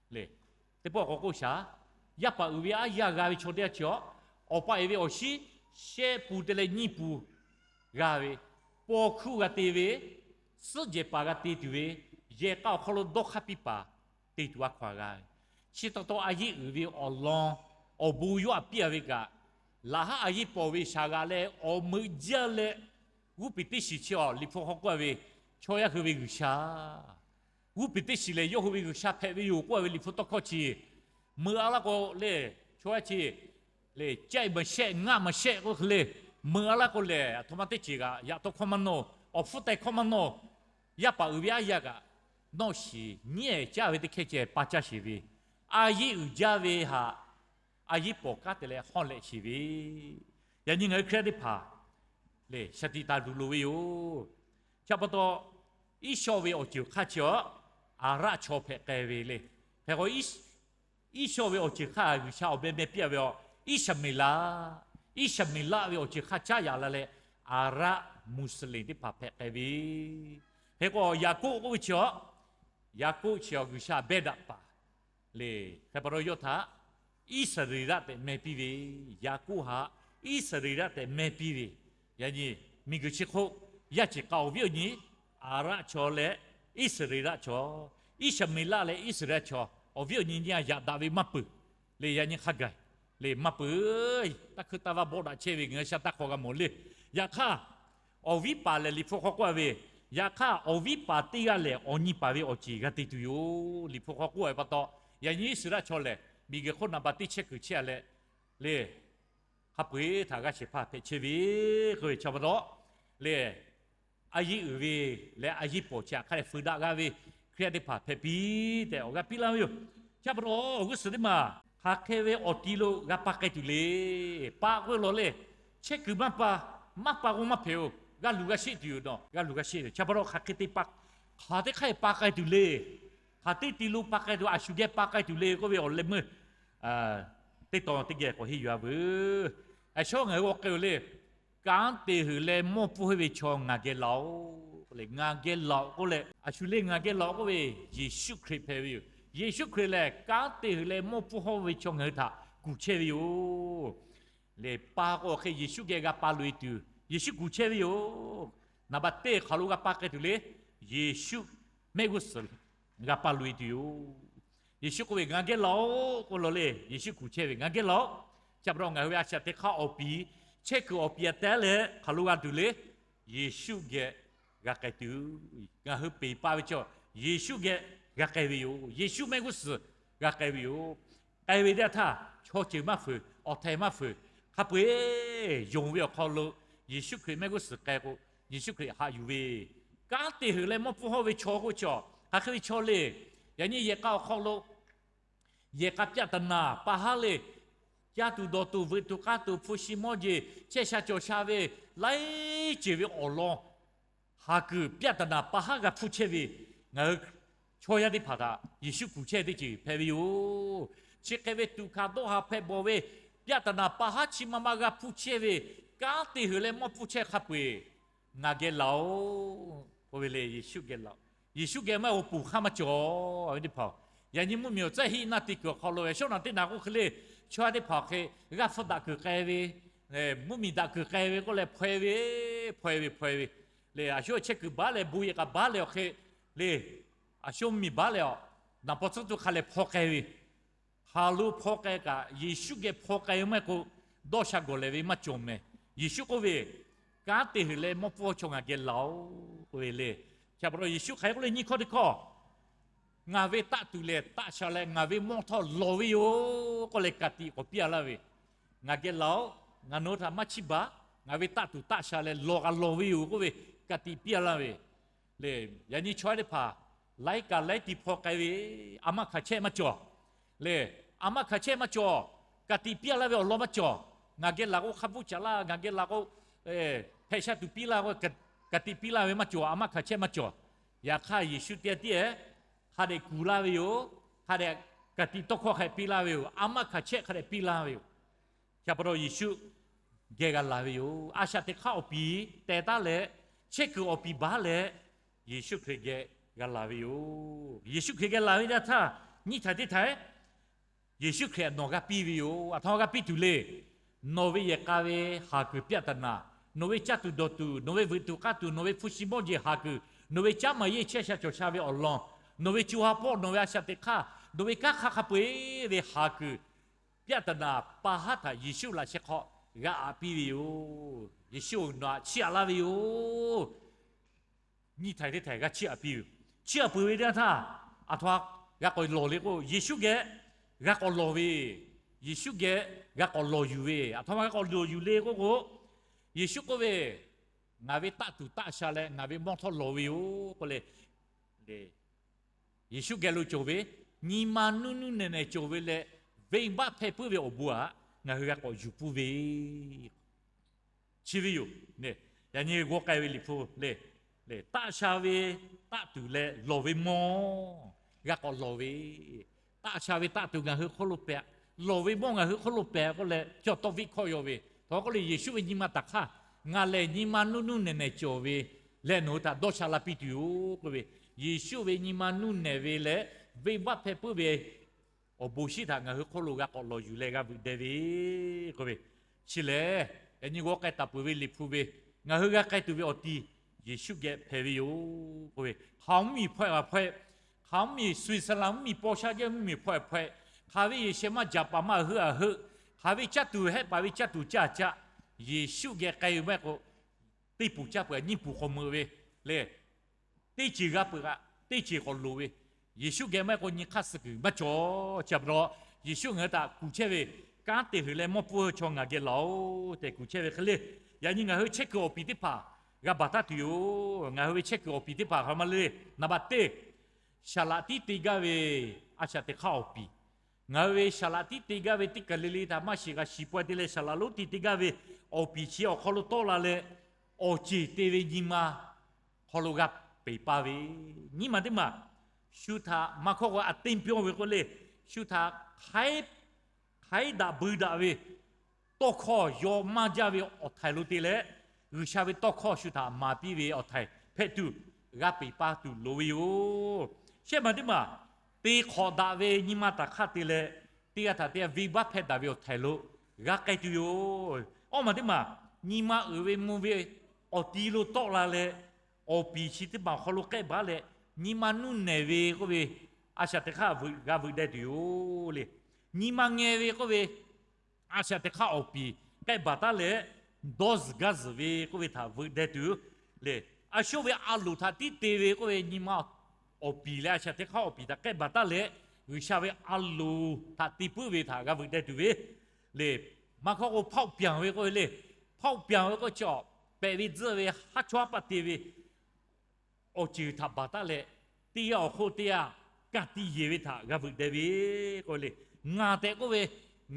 le. Teˇ pawˆ k'awꞈ k'oˆ shaˍ, yaˇ paˍ uiˍ ve aˉ yaˇ g'a ve chaw teˇ g'aˇ chi awˬ, awˬ pa e ve awˬ shinˉ shehˆ pun te leh nyiˇ pun g'a ve, paw hkuˇ g'a te ve, suhˉ jehˬ paˍ g'a te tuˬ ve, yehˬ k'a awˬ hk'aw lo dawˇ hk'aˇ piˇ paˍ te tuˬ a hkaw anˬ g'a ve. Chi taw taw a yiˉ uiˍ ve awˬ lawn awˬ bon yawˇ htaꞈ piˇ a ve kaꞈ, laꞈ haˉ a yiˉ pawˍ ve shaˍ g'aꞈ leh awˬ meuꞈ jaˇ leh g'uˇ piˍ teˇ shiˍ chi awˬ Liꞈ hpu hk'aw k'oˆ a ve, chaw yaˇ hui ve G'uiˬsha, g'uˇ piˍ teˇ shiˍ lehˬ yawˇ hui ve G'uiˬsha hpehꞈ ve yoˬ k'oˆ a ve Liꞈ hpu tawˇ hkawˇ chi, meuꞈ a laˇ k'o le, chaw yaˇ chi le, caˆ maˬ shehˆ ngaˆ maˬ shehˆ k'oˆ hk'e le, meuꞈ a laˇ k'o lehˬ, a htoꞈ ma teˇ ceuˬ kaꞈ yaꞈ taw hkawˇ maˇ nawˇ, awˬ hpfuhˇ teh hkawˇ maˇ nawˇ, yaˇ paˍ uiˍ ve aˉ yaˇ kaꞈ nawˇ shiˍ nyiˉ caˇ ve teˇ hkehˇ ceh pa caˇ sheˍ ve, a yiˉ uiˍ jaˇ ve htaꞈ a yiˉ pawˍ kanˉ te leh hawˇ lehꞈ sheˍ ve, yaꞈ nyi ngaˬ hui Hkriꞈ yaˇ teˇ hpaˍ lehˬ shaˍ tiꞈ taˍ tuˬ loˍ ve yoˬ. Chi pa taw, Iˉsawˇ ve awˬ ceuˬ hk'aˇ chi awˬ, Aˍraˆ chaw hpehꞈ k'ai ve le. Hk'e k'o, Iˉsawˇ ve awˬ ceuˬ hk'aˇ G'uiˬsha awˬ meh meh piˇ a ve awˬ, Iˉsaˍmeˍlaˆ, Iˉsaˍmeˍlaˆ ve awˬ ceuˬ hk'aˇ caˉ yaꞈ la leh, Aˍraˆ Muˍsaˍlehnˍ teˇ hpaˍ hpehꞈ k'ai ve. Hk'e k'o, Yaˍkoˆ k'oˆ ve chi awˬ, Yaˍkoˆ chi awˬ G'uiˬsha behˇ daꞈ paˍ le. Hk'e pa taw yawˇ htaꞈ Iˉsaˍreˍlaˆ tehꞈ meh piˇ ve, Yaˍkoˆ htaꞈ Iˉsaˍreˍlaˆ tehꞈ meh piˇ ve. Yaꞈ nyi miˬguiˬ chi hk'oˆ yaˇ ceˬ k'a awˬ viˉ awˬ nyi Aˍraˆ chaw leh Iˉsaˍreˍlaˆ chaw, Iˉsaˍmeˍlaˆ leh Iˉsaˍreˍlaˆ chaw awˬ viˉ awˬ nyi nyiˇ a yaꞈ daꞈ ve maˇ peuˬ le. Yaꞈ nyi hk'a gaˬ le maˇ peuˬ. Taˇ hkui taˇ vaˇ bawˆ daꞈ chehˇ ve ngaˬ hui sha taˇ hk'aw g'a mawˬ le. Yaꞈ hk'aˇ, awˬ viˉ paˍ lehˬ Liꞈ hpu hk'aw k'oˆ a ve, yaꞈ hk'aˇ awˬ viˉ paˍ teˇ g'aˇ lehˬ awˬ nyi paˍ ve awˬ ceˬ g'a te tuˬ yoˬ. Liꞈ hpu hk'aw k'oˆ a ve pa taw, yaꞈ nyi Iˉsaˍreˍlaˆ chaw lehˬ miˬguiˬ hk'oˆ naˍ baˬ teˇ chehˇ kuiˬ chehˇ a leh le, hk'a peu-eˬ htaꞈ g'a shehˍ hpaˇ hpehꞈ chehˇ ve k'oˆ ve chi pa taw le, a yiˉ uiˍ ve leh a yiˉ pawˍ chi htaꞈ hk'a dehꞈ feu daꞈ g'a ve Hkriꞈ yaˇ teˇ hpaˍ hpehꞈ piˇ tehꞈ awˬ g'aˇ piˇ laˇ ve yoˬ. Chi pa taw, awˬ g'uˇ suhˍ teˇ maˬ hk'aˬ hk'e ve awˬ ti lo g'a pa k'ai tuˬ le. Paˆ k'oˆ lawˬ le, chehˇ kuiˬ maˇ pa, maˇ pa k'o maˇ hpehꞈ-oˬ. G'a luˬ g'a sheˆ tuˬ yoˬ nawˬ, g'a luˬ g'a sheˆ yoˬ. Chi pa taw hk'aˬ hk'e te pa, hk'aˬ teˇ hk'aˇ pa k'ai tuˬ le. Hk'aˬ teˇ ti lo pa k'ai tuˬ, a shu geh pa k'ai tuˬ le k'oˆ ve awˬ leh meuˇ teˇ tawn teˇ geh k'awꞈ henˇ yuˬ a veuˬ. A shawˉ ngaˬ hui g'aw k'ai-oˬ le. Kanˉ te heuˬ leh mawˇ pfuhˇ hawˇ ve chaw ngaˬ geh laˬ-oˬ le. Ngaˬ geh laˬ-oˬ k'oˆ leh, a shu le ngaˬ geh laˬ-oˬ k'oˆ ve Yeˍsuˆ Hkriꞈ hpehꞈ ve yoˬ. Yeˍsuˆ Hkriꞈ lehˬ kanˉ te heuˬ leh mawˇ pfuhˇ hawˇ ve chaw ngaˬ hui htaꞈ kuˬ chehˇ ve yoˬ. Lehˬ pa k'o hk'e Yeˍsuˆ geh g'a pa loꞈ-e tuˬ Yeˍsuˆ kuˬ chehˇ ve yoˬ. Naˍ baˬ teˇ hk'aˬ lo g'a pa k'ai tuˬ le. Yeˍsuˆ mehˆ g'uˇ suhˍ g'a pa loꞈ-e tuˬ yoˬ. Yeˍsuˆ k'oˆ ve, ngaˬ geh laˬ-oˬ k'oˆ lawˬ le. Yeˍsuˆ kuˬ chehˇ ve, ngaˬ geh laˬ-oˬ. Chi pa taw ngaˬ hui ve a shaꞈ teꞈ hk'aˇ awˬ piˍ, chehˇ kuiˬ awˬ piˍ a teh leh hk'aˬ lo g'a tuˬ le. Yeˍsuˆ geh g'a k'ai tuˬ, ngaˬ hui peˬ pa ve chaw Yeˍsuˆ geh g'a k'ai ve yoˬ. Yeˍsuˆ mehˆ g'uˇ suhˍ g'a k'ai ve yoˬ. K'ai ve teˇ yanˇ htaˇ chaw ceuˬ maˇ fuiˍ, awˬ htaiˍ maˇ fuiˍ, hk'a peu-e yonˍ ve awˬ hk'aw lo Yeˍsuˆ Hkriꞈ mehˆ g'uˇ suhˍ k'ai k'o, Yeˍsuˆ Hkriꞈ haꞈ yuˬ ve, kanˉ te heuˬ leh mawˇ pfuhˇ hawˇ ve chaw k'oˆ ve chaw hk'aˬ hk'e ve chaw le. Yaꞈ nyi yehˬ k'a awˬ hk'aw lo yehˬ k'a ပြဿနာ pa haˉ le, caˇ tuˬ dawˬ tuˬ veuꞈ tuˬ k'aˇ tuˬ hpu shi mawˇ jeˬ chehˇ sha cawˬ sha ve laiˉ ceuˬ ve awˬ lawn haˍ kuiˬ ပြဿနာ pa haˉ g'a hpuˇ chehˇ ve, ngaˬ hui chaw yaˇ teˇ hpaˍ htaꞈ Yeˍsuˆ kuˬ chehˇ teˇ ceuˬ hpehꞈ ve yoˬ. Chi hk'e ve tuꞈ hkanˍ dawˇ haˍ hpehꞈ bawˬ ve ပြဿနာ pa haˉ chi ma ma g'a hpuˇ chehˇ ve, kanˉ te heuˬ leh mawˇ pfuhˇ chehˇ hk'a peu-eˬ ngaˬ geh laˬ-oꞈ k'oˆ ve le. Yeˍsuˆ geh laˬ-oꞈ. Yeˍsuˆ geh maˇ heˆ k'o ponˬ hk'aˇ maˇ cawˬ ve teˇ hpaˍ-oˬ, yaꞈ nyi mvuhˇmiˬ awˬ tcuhˉ hiˆ naˇ te kuiˬ awˬ hk'aw lo ve shawˉ naˍ teˇ naˍ k'oˆ hk'e le, chaw yaˇ teˇ hpaˍ hk'e g'aˇ hpfuhˇ daꞈ kuiˬ k'ai ve, mvuhˇmiˬ daꞈ kuiˬ k'ai ve k'oˆ leh hpaw-e ve, hpaw-e ve, hpaw-e ve le. A shu chehˇ kuiˬ baˉ leh bon yehˬ k'a baˉ leh awˬ hk'e le, a shu mvuhˇmiˬ baˉ leh awˬ, naˍ paw tcuhˉ tuˬ hk'a leh hpaw k'ai ve, hk'aˬ lo hpaw k'ai kaꞈ Yeˍsuˆ geh hpaw k'ai maˇ heˆ k'o, dawˇ sha gawˬ lehˬ ve maˇ cawˬ mehˍ. Yeˍsuˆ k'oˆ ve, Kanˉ te heuˬ leh mawˇ pfuhˇ chaw ngaˬ geh laˬ-oꞈ k'oˆ ve le. Chi pa taw Yeˍsuˆ hk'aˬ hk'e k'oˆ le, nyiˇ hkawˇ teˇ hkawˇ, Ngaˬ ve taˆ tuˬ lehˬ taˆ sha leh ngaˬ ve mawˇ htawˇ lawˬ ve yoˬ k'oˆ leh ka tiꞈ k'awꞈ piˇ-a laˇ ve, Ngaˬ geh laˬ-oꞈ, ngaˬ nawˬ hui htaꞈ maˇ chiˇ baˬ, ngaˬ ve taˆ tuˬ taˆ sha leh lawˬ k'a lawˬ ve yoˬ k'oˆ ve ka tiꞈ piˇ-a laˇ ve le. Yaꞈ nyi chaw yaˇ teˇ hpaˍ laiˉ kaꞈ laiˉ ti hpaw k'ai ve, a maˇ hkanˍ chehˇ maˇ cawˬ le. A maˇ hkanˍ chehˇ maˇ cawˬ. Ka tiꞈ piˇ-a laˇ ve awˬ lawn maˇ cawˬ. Ngaˬ geh laˬ k'o hk'a bvuhˇ caˍ laˇ, ngaˬ geh laˬ k'o hpehꞈ sha tuˬ piˇ laˇ k'o, ka tiꞈ piˇ laˇ ve maˇ cawˬ. A maˇ hkanˍ chehˇ maˇ cawˬ. Yaꞈ hk'aˇ Yeˍsuˆ teˇ g'aˇ tiˉ-ehˍ hk'a dehꞈ kuˬ laˇ ve yoˬ. Hk'a dehꞈ ka tiꞈ tawˇ hkawˇ hk'a dehꞈ piˇ laˇ ve yoˬ. A maˇ hkanˍ chehˇ hk'a dehꞈ piˇ laˇ ve yoˬ. Chi pa taw Yeˍsuˆ geh g'a laˬ ve yoˬ. A shaꞈ teꞈ hk'aˇ awˬ piˍ teh taˉ leh, chehˇ kuiˬ awˬ piˍ baˉ leh, Yeˍsuˆ Hkriꞈ geh g'a laˬ ve yoˬ. Yeˍsuˆ Hkriꞈ geh laˬ ve yaˇ htaˇ, nyiˇ htaiˍ teˇ htaiˍ Yeˍsuˆ Hkriꞈ nawˬ g'a piˇ ve yoˬ. Aˬ htoꞈ ma g'a piˇ tuˬ le. Nawˬ ve yehˬ k'a ve haˍ kuiˬ ပြဿနာ, nawˬ ve caˇ tuˬ dawˬ tuˬ, nawˬ ve veuꞈ tuˬ k'aˇ tuˬ, nawˬ ve hpu shi mawˇ jeˬ haˍ kuiˬ, nawˬ ve caˉ maˍ yeˇ chehˇ sha cawˬ sha ve awˬ lawn, nawˬ ve co ha pawˆ, nawˬ ve a shaꞈ teꞈ hk'aˇ, nawˬ ve kanˉ hk'aˇ hk'a peu-eˬ ve haˍ kuiˬ ပြဿနာ pa haˉ htaꞈ Yeˍsuˆ laꞈ sheh hk'aw g'a aꞈ piˇ ve yoˬ. Yeˍsuˆ-oˬ, nawˬ htaꞈ chiˇ aꞈ laˇ ve yoˬ. Nyiˇ htaiˍ teˇ htaiˍ g'a chiˇ aꞈ piˇ ve yoˬ. Chiˇ aꞈ peuˬ ve teˇ yanˇ htaˇ, aˬ htoꞈ ma g'a k'awꞈ lawˬ le k'o, Yeˍsuˆ geh g'a k'awꞈ lawˬ ve, Yeˍsuˆ geh g'a k'awꞈ lawˬ yuˬ ve, aˬ htoꞈ ma g'a k'awꞈ lawˬ yuˬ le k'oˆ k'o, Yeˍsuˆ k'oˆ ve, Ngaˬ ve taˆ tuˬ taˆ sha leh ngaˬ ve mawˇ htawˇ lawˬ ve yoˬ k'oˆ le. Yeˍsuˆ geh lo cawˬ ve, nyi ma nuˇ nuˇ nehˬ nehˬ cawˬ ve leh, venˇbaˆ hpehˇ puiˉ ve awˬ bon htaꞈ ngaˬ hui g'a k'awꞈ yuˬ pfuhˇ ve chi ve yoˬ. Yaꞈ nyi g'aw k'ai ve Liꞈ hpu le, taˆ sha ve taˆ tuˬ leh lawˬ ve mawˇ g'a k'awꞈ lawˬ ve, taˆ sha ve taˆ tuˬ ngaˬ hui hk'oˆ lo pehꞈ, lawˬ ve mawˇ ngaˬ hui hk'oˆ lo pehꞈ k'oˆ leh, cawˇ tawˇ viˆ hkawˇ yaw ve, htaꞈ k'oˆ le, Yeˍsuˆ ve nyi ma taˍ hk'aˇ, ngaˬ lehˬ nyi ma nuˇ nuˇ nehˬ nehˬ cawˬ ve leh nawˬ hui htaꞈ dawˇ sha la piˇ tuˬ yoˬ k'oˆ ve, Yeˍsuˆ ve nyi ma nuˇ nehˬ ve leh venˇbaˆ hpehˇ puiˉ ve awˬ bon shinˉ htaꞈ ngaˬ hui hk'oˆ lo g'a k'awꞈ lawˬ yuˬ leh g'a veuꞈ deh ve k'oˆ ve, chi lehˬ yaꞈ nyi g'aw k'ai taˍ peuˬ ve Liꞈ hpu ve, ngaˬ hui g'a k'ai tuˬ ve awˬ ti Yeˍsuˆ geh hpehꞈ ve yoˬ k'oˆ ve, hk'aˬ mvuhˇmiˬ hpawehˇ a hpawehˇ, hk'aˬ mvuhˇmiˬ Swiˍsaˍlaˍ mvuhˇmiˬ paw sha jaˇ mvuhˇmiˬ hpawehˇ a hpawehˇ, hk'aˬ ve yehˬ shehˍ maˇ jaꞈ paˍ maˇ heuˆ a heuˆ, hk'aˬ ve caˇ tuˬ hehˆ paˍ ve caˇ tuˬ caˇ caˇ, Yeˍsuˆ geh k'ai ve maˇ heˆ k'o, teˇ puˍ caˇ peuˬ a nyiˇ puˍ k'awꞈ meuꞈ ve le. Teˇ ceuˬ g'a peuˬ kaꞈ teˇ ceuˬ k'awꞈ loˍ ve, Yeˍsuˆ geh maˇ heˆ k'o nyi hk'aˇ suh kuiˬ maˇ cawˬ. Chi pa taw Yeˍsuˆ ngaˬ hui htaꞈ kuˬ chehˇ ve, kanˉ te heuˬ leh mawˇ pfuhˇ chaw ngaˬ geh laˬ-oꞈ tehꞈ kuˬ chehˇ ve hk'e le. Yaꞈ nyi ngaˬ hui chehˇ kuiˬ awˬ piˍ teˇ hpaˍ g'a baˬ taˉ tuˬ yoˬ. Ngaˬ hui ve chehˇ kuiˬ awˬ piˍ teˇ hpaˍ hk'aˬ ma le. Naˍ baꞈ teˇ, saˍ laꞈ tiˉ te gaˇ ve a shaꞈ teꞈ hk'aˇ awˬ piˍ. Ngaˬ hui ve saˍ laꞈ tiˉ te gaˇ ve teˇ kaˬ le le htaꞈ maˇ shiˍ g'a shiˍ pawehˇ te leh saˍ laꞈ lonˉ tiˉ te gaˇ ve awˬ piˍ chi awˬ hk'aw lo tawˆ la leh, awˬ ceˬ te ve nyi ma hk'aw lo g'a peˬ paˇ ve, nyiˇ maˬ teˇ maˬ shu htaꞈ maˇ hkawˇ k'o a teˇ pyawˇ ve k'oˆ le, shu htaꞈ hk'aiˉ daꞈ bui daꞈ ve tawˇ hkawˇ yaw maˇ jaˇ ve awˬ htaiˍ lo te leh, G'uiˬsha ve tawˇ hkawˇ shu htaꞈ maˍ piˇ ve awˬ htaiˍ hpehꞈ tuˬ g'a peˬ paˇ tuˬ loˍ ve yoˬ. Shehˆ maˬ teˇ maˬ te hk'awꞈ daꞈ ve nyi ma taˍ hk'aˇ te leh, teˇ g'aˇ htaꞈ teˇ g'aˇ venˇbaˆ hpehˇ daꞈ ve awˬ htaiˍ lo g'a k'ai tuˬ yoˬ. Awˇ maˬ teˇ maˬ nyi ma uiˍ ve mvuh ve awˬ ti lo tawˆ la leh, awˬ piˍ chi teˇ maˬ awˬ hk'aw lo k'ehˆ baˬ leh, nyi ma nuˇ nehˬ ve k'oˆ ve a shaꞈ teꞈ hk'aˇ g'a veuꞈ deh tuˬ yoˬ le. Nyi ma ngeh ve k'oˆ ve a shaꞈ teꞈ hk'aˇ awˬ piˍ k'ehˆ baˬ taˉ leh, dawˇ zuhˬ gaˇ zuhˬ ve k'oˆ ve htaꞈ veuꞈ deh tuˬ le. A shu ve a loˍ htaꞈ tiˉ te ve k'oˆ ve nyi ma awˬ piˍ leh a shaꞈ teꞈ hk'aˇ awˬ piˍ htaꞈ k'ehˆ baˬ taˉ leh, G'uiˬsha ve a loˍ htaꞈ te puiˉ ve htaꞈ g'a veuꞈ deh tuˬ ve le. Maˇ hkawˇ k'o ဖောက်ပြန် ve k'oˆ ve le. ဖောက်ပြန် ve k'oˆ chi awˬ pehꞈ ve tzuhˆ ve haˉ chawˇ haˉ paˆ te ve awˬ ceuˬ htaꞈ baˬ taˉ leh, teˇ g'aˇ awˬ hk'oˆ teˇ g'aˇ ka tiꞈ yeˬ ve htaꞈ g'a veuꞈ deh ve k'oˆ ve le. Ngaˬ tehꞈ k'oˆ ve,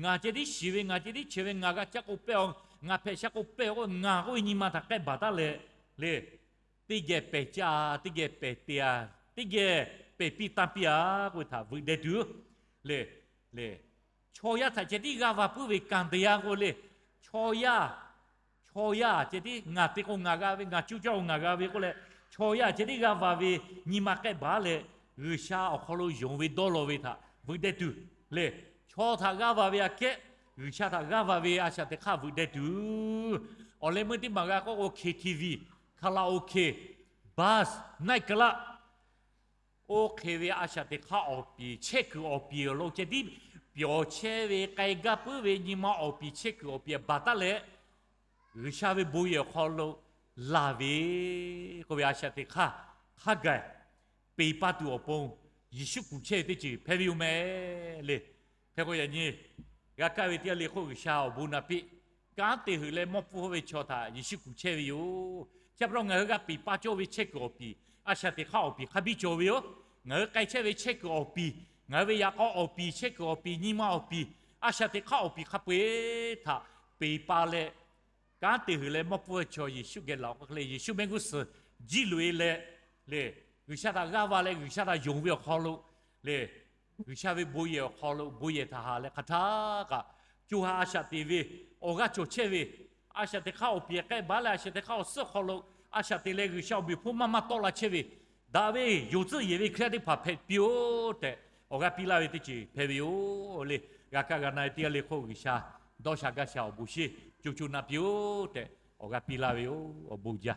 ngaˬ ceh tiˉ shiˍ ve, ngaˬ ceh tiˉ chehˇ ve, ngaˬ g'a caˇ k'o pehˇ-oˬ, ngaˬ hpehꞈ sha k'o pehˇ-oˬ k'oˆ ve, ngaˬ k'oˆ ve nyi ma htaꞈ k'ehˆ baˬ taˉ leh le, teˇ geh pehˬ caˇ, teˇ geh pehˬ te-a, teˇ geh pehˬ piˇ tanˇ piˇ-a k'oˆ ve htaꞈ veuꞈ deh tuˬ le, le, chaw yaˇ htaꞈ ceh tiˉ g'aˇ va puiˉ ve kanˍ te-a k'oˆ le, chaw yaˇ, chaw yaˇ ceh tiˉ ngaˬ te k'o ngaˬ g'a ve, ngaˬ cuˇ caˇ k'o ngaˬ g'a ve k'oˆ leh, chaw yaˇ ceh tiˉ g'aˇ va ve nyi ma k'ehˆ baˬ leh, G'uiˬsha awˬ hk'aw lo yonˍ ve dawˇ law ve htaꞈ veuꞈ deh tuˬ le, chaw htaꞈ g'aˇ va ve aꞈ kehˉ, G'uiˬsha htaꞈ g'aˇ va ve a shaꞈ teꞈ hk'aˇ veuꞈ deh tuˬ. Awˬ leh meuˇ teˇ maˬ g'a k'oˆ k'o, K T V, karaoke, bars, nightclub, oˇ hk'e ve a shaꞈ teꞈ hk'aˇ awˬ piˍ, chehˇ kuiˬ awˬ piˍ awˬ lo ceh tiˉ pyawˬ chehˇ ve, k'ai gaˇ puiˉ ve nyi ma awˬ piˍ, chehˇ kuiˬ awˬ piˍ baˬ taˉ leh, G'uiˬsha ve bon yehˬ awˬ hk'aw lo laˬ ve k'oˆ ve a shaꞈ teꞈ hk'aˇ, hk'a gaˬ peˬ pa tuˬ awˬ pon Yeˍsuˆ kuˬ chehˇ ve teˇ ceuˬ hpehꞈ ve yoˬ mehˍ le. Hk'e k'o yaꞈ nyi g'a kaˇ ve teˇ g'aˇ le k'oˆ, G'uiˬsha awˬ bon naˍ piˇ kanˉ te heuˬ leh mawˇ pfuhˇ ve chaw htaꞈ Yeˍsuˆ kuˬ chehˇ ve yoˬ. Chi pa taw ngaˬ hui g'a peˬ pa cawˇ ve chehˇ kuiˬ awˬ piˍ, a shaꞈ teꞈ hk'aˇ awˬ piˍ hk'a biˇ cawˬ ve yoˬ. Ngaˬ hui k'ai chehˇ ve chehˇ kuiˬ awˬ piˍ, ngaˬ hui ve yaꞈ k'aw awˬ piˍ, chehˇ kuiˬ awˬ piˍ, nyi ma awˬ piˍ, a shaꞈ teꞈ hk'aˇ awˬ piˍ hk'a peu-eˬ htaꞈ peˬ pa leh, kanˉ te heuˬ leh mawˇ pfuhˇ ve chaw Yeˍsuˆ geh laˬ k'o hk'e le, Yeˍsuˆ mehˆ g'uˇ suhˍ jiˇ loꞈ-e leh le, G'uiˬsha htaꞈ g'aˇ va leh G'uiˬsha htaꞈ yonˍ ve awˬ hk'aw lo le, G'uiˬsha ve bon yehˬ awˬ hk'aw lo bon yehˬ htaꞈ haꞈ leh hk'aˬ htaˇ kaꞈ co ha a shaꞈ teꞈ ve, awˬ g'aˇ cawˬ chehˇ ve, a shaꞈ teꞈ hk'aˇ awˬ piˍ k'ehˆ baˬ leh a shaꞈ teꞈ hk'aˇ awˬ suhˉ hk'aw lo a shaꞈ teꞈ leh G'uiˬsha awˬ meꞈ hponˇ maˇ maˇ tawˆ la chehˇ ve, daꞈ ve yonˍ tcuhˆ yehˬ ve Hkriꞈ yaˇ teˇ hpaˍ hpehꞈ piˇ-oˆ tehꞈ awˬ g'aˇ piˇ laˇ ve teˇ ceuˬ hpehꞈ ve yoˬ le. G'a kaˇ g'a na-e teˇ g'aˇ le hk'oˆ, G'uiˬsha dawˇ sha gaˇ sha awˬ bon sheˍ co co na piˇ-oˆ tehꞈ awˬ g'aˇ piˇ laˇ ve yoˬ. Awˬ bon jaˇ.